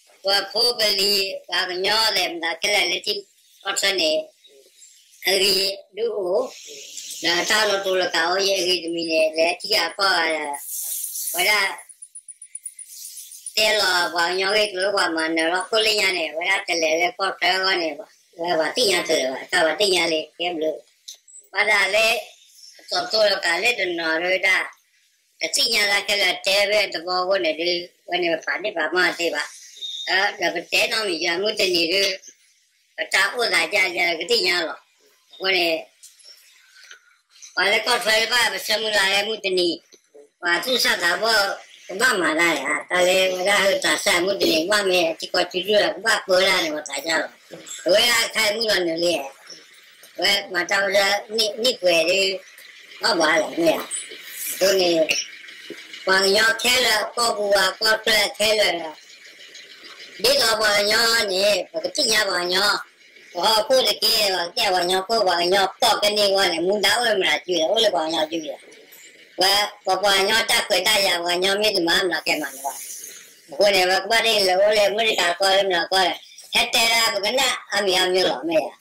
ပှၤဖိပလံၤ ပှၤကညီသ့ၣ်မတၤခဲလၢာ်လၢထံကီၢ်ချၢန့ၣ်, အဂ့ၤဒုးအိၣ်, ဒီးတၢ်လီၤတူာ်လီၤကာ်အိၣ်ယဲအဂ့ၤတမံၤန့ၣ် လၢထံဂၤကီၢ်ဂၤဒီး, ဝဲဒၣ် တဲလီၤပှၤကညီဂ့ၢ်ကျိၤလၢပှၤမၤနၢၤလီၤခိၣ်လၢညါန့ၣ် ဝဲဒၣ်တလဲၤလၢကီၢ်ချၢအဂီၢ်န့ၣ်, ဝဲပှၤသ့ၣ်ညါတလၢာ်ဘၣ် တၢ်ပှၤသ့ၣ်ညါလၢကဲဘျုး, ဘၣ်ဒၣ်လၢ, အတီၤတိၢ်လီၤကာ်လၢတနီၤဒုးဒၣ် တသ့ၣ်ညါလၢခဲလၢာ်တဲဝဲတဘီအဃိန့ၣ်ဒုး ဝဲန့ၣ်ပပာ်ဒ့ၣ်ပာ်မၢ်သ့ဘၣ်, ဒီးပတဲနီတမံၤယၤမုၢ်တနံၤဒုး, ပတၢ်အိၣ်သးဒ်လဲၣ်ကသ့ၣ်ညါလီၤ, အဃိန့ၣ်, ပှၤလၢကီၢ်ချၢတဖၣ်ပဆၢမုၢ်လၢ်လၢမုၢ်တနံၤ, ပှၤသူၣ်စၢ်သးဘီၣ်, ကဘၣ်မၤတၢ်န့ၣ် တၢ်လၢဝဲဒၣ်ဟၢတၢ်ဆၢမုၢ်တနံၤ ကဘၣ်မ့ၢ်ထံကီၢ်စုဒုၣ်ဒီး ကဘၣ်ပၢတၢ်န့ၣ် ပှၤသးစၢ်လီၤ, အဝဲဒၣ်အခါအံၤမုၢ်လီၤနုာ်လံ ဝဲမၤတၢ်ဝဲဒၣ်, န့ၢ်ကွဲးဒုး, ဘၣ်ဘၣ်လဲၣ်မ့ၢ်ဧါ, အဃိန့ၣ်, ပှၤကညီခဲလၢာ် ကီၢ်ပူၤဝဲကီၢ်ချၢခဲလၢာ်ဒီး, ဒ်သိးပှၤကညီန့ၣ် ပကသ့ၣ်ညါပှၤကညီ, ပဟီၣ်ခိၣ်တက့ၢ် ပကသ့ၣ်ညါပှၤကညီခိၣ် ပှၤကညီကီၢ်ကန့ၢ်ဝဲန့ၣ် မူဒါအိၣ်လၢမတၤစုလဲၣ် အိၣ်လၢပှၤကညီစုလဲၣ်, ဝဲပပှၤကညီတၢ်ခွဲးတၢ်ယာ် ပှၤကညီမ့ၢ်တမၤ မနုၤကဲမၤန့ၣ်ဘၣ်. အဃိန့ၣ် ဝဲကဘၣ်ဒ်လဲၣ်အိၣ်လၢမုၢ်တကးကီလၢမနုၤကီလဲၣ်, ဟဲတဲဒၣ်ပကနၣ်အါမံၤအါမံၤလီၤမ့ၢ်ယၤ.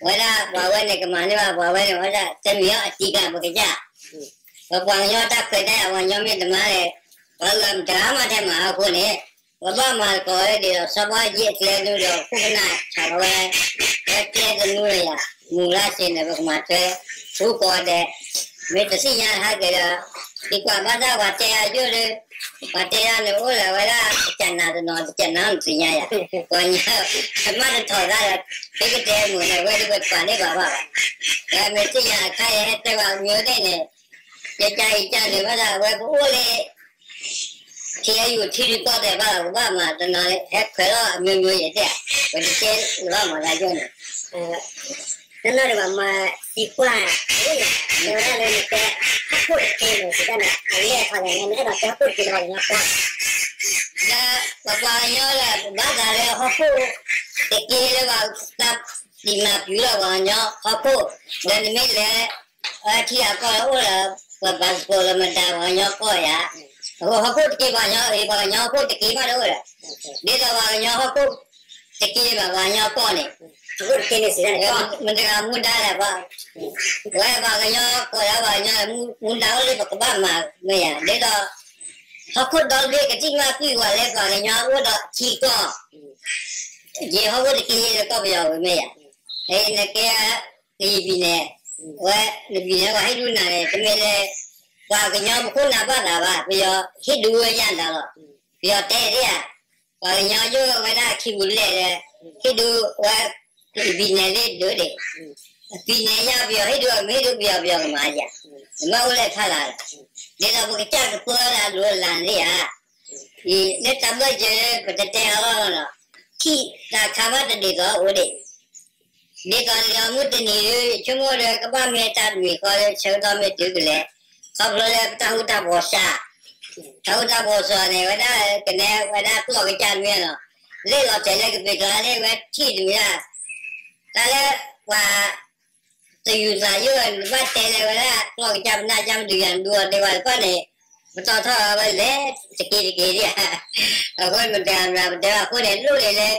ဝဲဒၣ်ပှၤဝဲန့ၣ်ကမၤန့ၢ်ဘၣ် ပှၤဝဲန့ၣ် ဝဲဒၣ်တမံၤအီၤအတံၤကျါပကစၢ်, ပပှၤကညီတၢ်ခွဲးတၢ်ယာ် ပှၤကညီမ့ၢ်တမၤန့ၣ် ပှၤအၢမတဂၤမးထဲမၤအဃိန့ၣ် ပဘၣ်မၤသကိးဝဲဒ်ဒီး စီၤဘၣ်ယ့ၣ်အကျဲနူဒီး ခိၣ်ကနၣ်ဆးလီၤဝဲ ဝဲကျဲတနူလၢယၤ မူၤလၢ်စ့ၢ်န့ၣ် ပကမၤထွဲ ထူကိးဂၤဒဲး, မ့ၢ်တသ့ၣ်ညါဟဲက့ၤဒီး သံကွၢ်ဘၣ်ဆၣ်ပှၤတဲအယိၣ်လၢ ပှၤတဲဒၣ်န့ၣ်အိၣ်လၢဝဲဒၣ် တကနၤတနီၤ တကနၤနသ့ၣ်ညါယၤ, ပှၤညီ မ့ၢ်တထီၣ်သးဒီး ဖဲကတဲမုာ်န့ၣ် ဝဲဒၣ်ပပာ်န့ၢ်ဘၣ်ဘၣ်ဘၣ်, မ့ၢ်သ့ၣ်ညါအခါအံၤဟဲတဲဘၣ်မ့ၢ်အိၣ်န့ၣ်န့ၣ် ယကါအံၤကါန့ၣ်ဘၣ်ဒၣ်ဝဲပအိၣ်လၢ ထံအယိာ်ထံဒုးကီၢ်သဲးဘၣ်လီၤ ကဘၣ်မၤတနီၤ ဟဲခွဲးလီၤအမျိုးမျိုးယဲၢ်တဲ, ပတတဲလီၤမၤသးယိၣ်န့ၣ်, တနီၤဒံးဘၣ်မၤသံကွၢ်န့ၣ်, တဲဝဲဒၣ်လၢနတဲ ဟီၣ်ခိၣ်တက့ၢ်န့ၣ် စံးတၢ်န့ၣ် အလဲၢ်ထီၣ်လဲၣ်န့ၣ် နအဲၣ်ဒိးတဲဟီၣ်ခိၣ်တက့ၢ်လၢပှၤကညီကီၢ်, ဒီးပပှၤကညီလၢ ပဘၣ်သးလၢဟီၣ်ခိၣ်တက့ၢ်လၢပှၤ တၢ်ဒံးမၤပျုၤလီၤပှၤကညီဟီၣ်ခိၣ်, ဒီးနမ့ၢ်လဲၤ အထံအကီၢ်လၢအိၣ်လၢ ပ passport လၢမတၤပှၤကညီကီၢ်ယၤ, အဃိဟီၣ်ခိၣ်တက့ၢ်ပှၤကညီအံၤ ပှၤကညီဟီၣ်ခိၣ်တက့ၢ်ဘၣ်တအိၣ်ဒီး, ဒ်သိးပှၤကညီဟီၣ်ခိၣ်တက့ၢ်ဘၣ်ပှၤကညီကီၢ်န့ၣ်, မတၤဂၤမူဒါလဲၣ်, ပဝဲပှၤကညီကိးလၢပှၤကညီ မူဒါအိၣ်လၢပကဘၣ်မၤမ့ၢ်ယၤ, ဒ်သိး ဟီၣ်ခိၣ်ဒီဘ့ၣ်ကသံၣ်မၤကွံာ်ဝဲလၢပှၤကညီအိၣ်ဒီးထံကီၢ် ယဟီၣ်ခိၣ်တက့ၢ်လၢကီၢ်ပယီၤဝံၤမ့ၢ်ယၤ, နကဲ နယဘံၣ်န့ၣ်, ဝဲ နဘံၣ်န့ၣ် ပှၤဟ့ၣ်ဒူနၤန့ၣ် တမ့ၢ်လၢ ပှၤကညီပခိၣ်နၢ်ဘၣ်သးဘၣ်, ပယီၤဟ့ၣ်ဒူဝဲယၤနၤလီၤ, ပယီၤတဲဒၣ်ဧါ, ပှၤကညီယိၣ်ဝဲဒၣ်ခံပူၤလဲၣ်ဒီး ဟ့ၣ်ဒူဝဲ ဘံၣ်နဲၣ်လၢဒိၣ်ဒံး, ဘံၣ်နဲၣ်ယၤပယီၤဟ့ၣ်ဒူ မ့ၢ်ဟ့ၣ်ဒူပယီၤ ပယီၤကမၤယၤ, မ့ၢ်အိၣ်လၢဖးလၢ်, ဒ်သိးပကစၢ်ကပၢလၢအလိၤအလၤန့ၣ်ဧါ, လၢတၢ်ဘၢၣ်စၢၤ ပတတဲအလီၢ်လီၤ, ထံၣ်တၢ်ခါဘၣ်တဒ်သိးအိၣ်ဒံး ဒ်သိးလၢမုၢ်တနံၤဒီး ဆိကမိၣ်ဒီးကဘၣ်မ့ၢ်တၢ်တမံၤဃီလၢဆၢကတီၢ်မ့ၢ်တုၤကလဲၣ်, ခီဖျိလၢပတၢ်ဃူတၢ်ဖိးစှၤ, တၢ်ဃူတၢ်ဖိးစှၤန့ၣ် ဝဲဒၣ်ကနဲဝဲဒၣ်ကျီၢ်ကစၢ်မ့ၢ်လီၤ, လၢလီၤတဲာ်လၢကပ့ၤကျါန့ၣ် ဝဲထံၣ်တမံၤဒၣ်, တၢ်လၢပှၤ တယူၤသးယိၣ် နဘၣ်တဲလၢဝဲဒၣ် ကျီၢ်ကစၢ်ပနၢ်ကစၢ်မ့ၢ်တုၤယၤ နဒူအီၤတဲဝဲတဖၣ်န့ၣ်, ပတီၢ်ထီၣ်ဝဲလဲၤတက့ၢ်တက့ၢ်ဒံးဧါ, အဃိမတၤမတၤပတဲဘၣ်အဃိန့ၣ် လိၣ်န့ၣ်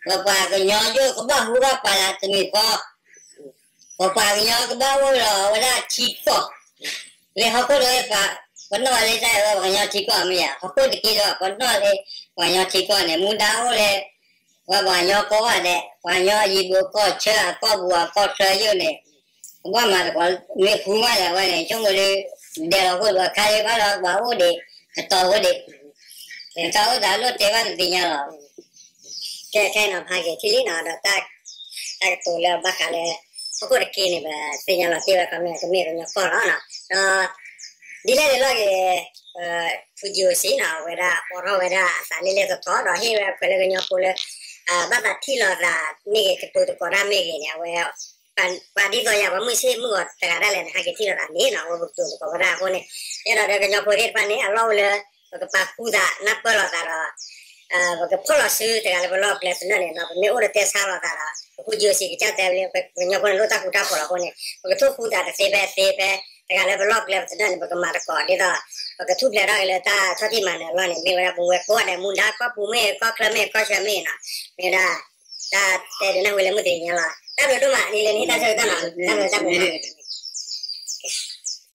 လၢ ပပှၤကညီယိၣ်ကဘၣ်ဟူဘၣ်ပာ်လၢတမံၤဃီ, ပပှၤကညီကဘၣ်အိၣ်ဒီးဝဲဒၣ်ထံကီၢ်, လၢဟီၣ်ခိၣ်ဒီး ပနီၣ်လၢတၢ်အဝဲပှၤကညီထံကီၢ်မ့ၢ်ဧါ, ဟီၣ်ခိၣ်တက့ၢ်ဒီး ပနီၣ်လၢပှၤကညီထံကီၢ်န့ၣ် မူဒါအိၣ်လၢ ဝဲပှၤကညီကိးဂၤဒဲး ပှၤကညီအယံၤဘိကီၢ်ဆၢအကီၢ်ပူၤအကီၢ်ချၢယိၣ်န့ၣ်, ကဘၣ်မၤသကိး မ့ၢ်ဃူမးလၢအဝဲန့ၣ် ဆိကမိၣ်ဒီး ဒဲးလီၤဃိၣ်ဒီးအခါလၢဘၣ်ဒီးပှၤအိၣ်ဒံး အတီၤအိၣ်ဒံး, တၢ်အိၣ်သးလိၣ်တဲဘၣ်တသ့ၣ်ညါလီၤ. ကဲခဲအံၤနီၤ ဖးက့ၤထံၣ်လံနီၤ ဒီးတၢ်ကတိၤလၢဘၣ်ဃးလၢ ဟီၣ်ခိၣ်တက့ၢ်န့ၣ် ပသ့ၣ်ညါလီၤတ့ၢ်ဝဲခီမ့ၢ် ကမ့ၢ်ကညီကီၢ်လီၤ. ဒီး ဒ်လဲၣ်န့ၣ်လီၤက့ၤ ဖု GOC နီၤ အဝဲဒၣ်အိးထီၣ်ဝဲဒၣ်အသးလၢလၢသီသီဒီး ဟ့ၣ်ဝဲခွဲးလၢကညီဖိလၢ ဘၣ်သးထံၣ်လိာ်သးမ့ၢ်ဂ့ၤ ကတိၤသကိးတၢ်မ့ၢ်ဂ့ၤန့ၣ် အဝဲ ပှၤဒ်သိးယၤ ပှၤမုၢ်ဆ့ၣ်မုၢ်ဂီၤတဂၤဒၣ်လဲာ်န့ၣ် ဟဲက့ၤထံၣ်လိာ်သးန့ၣ်နီၤ အဝဲပကတိၤသကိးဝဲဒၣ်အဃိန့ၣ် ယအဲၣ်ဒိးဒီးကညီဖိသ့ၣ်တဖၣ်န့ၣ် အလီၢ်အိၣ်လၢ ပကပာ်ဃူသးနၢ်ပၢၢ်လိာ်သးဒီး ပကဖီၣ်လီၤဆူတဂၤလၢပလီၢ်ပကျဲသနၢၣ်န့ၣ်နီၤ ပမ့ၢ်အိၣ်ဒီးတဲဆါလိာ်သးဒီး ပဃု GOC ကစၢ်တဲဝဲလၢ ပကညီဖိန့ၣ် လိၣ်တၢ်ဃူတၢ်ဖိးလီၤအဃိန့ၣ် ပကထိၣ်ဃူသးတသ့ဖဲသ့ဖဲ တဂၤလၢပလီၢ်ပကျဲပသနၢၣ်န့ၣ် ပကမၤသကိးဒ်သိး ပကထူၣ်ဖျဲးထီၣ်က့ၤလၢတၢ်ဆီၣ်တံၢ်မၤနၢၤအလီၢ်န့ၣ် မ့ၢ်ဝဲဒၣ်ပဝဲကိးဂၤဒဲး မူဒါကီၢ်ပူၤမ့ၢ်ဂ့ၤ ကီၢ်ချၢမ့ၢ်ဂ့ၤ ကီၢ်ဆၢမ့ၢ်ဂ့ၤနီၤ မ့ၢ်ဝဲဒၣ် တၢ်တဲဒုးနၢ်ဟူလၢမုၢ်တနံၤညါလီၤ. တၢ်ဘျုးဒိၣ်မး နံၤလၢနဟ့ၣ်တၢ်ဆၢကတီၢ်နီၤ တၢ်ဘျုးတၢ်ဘျုး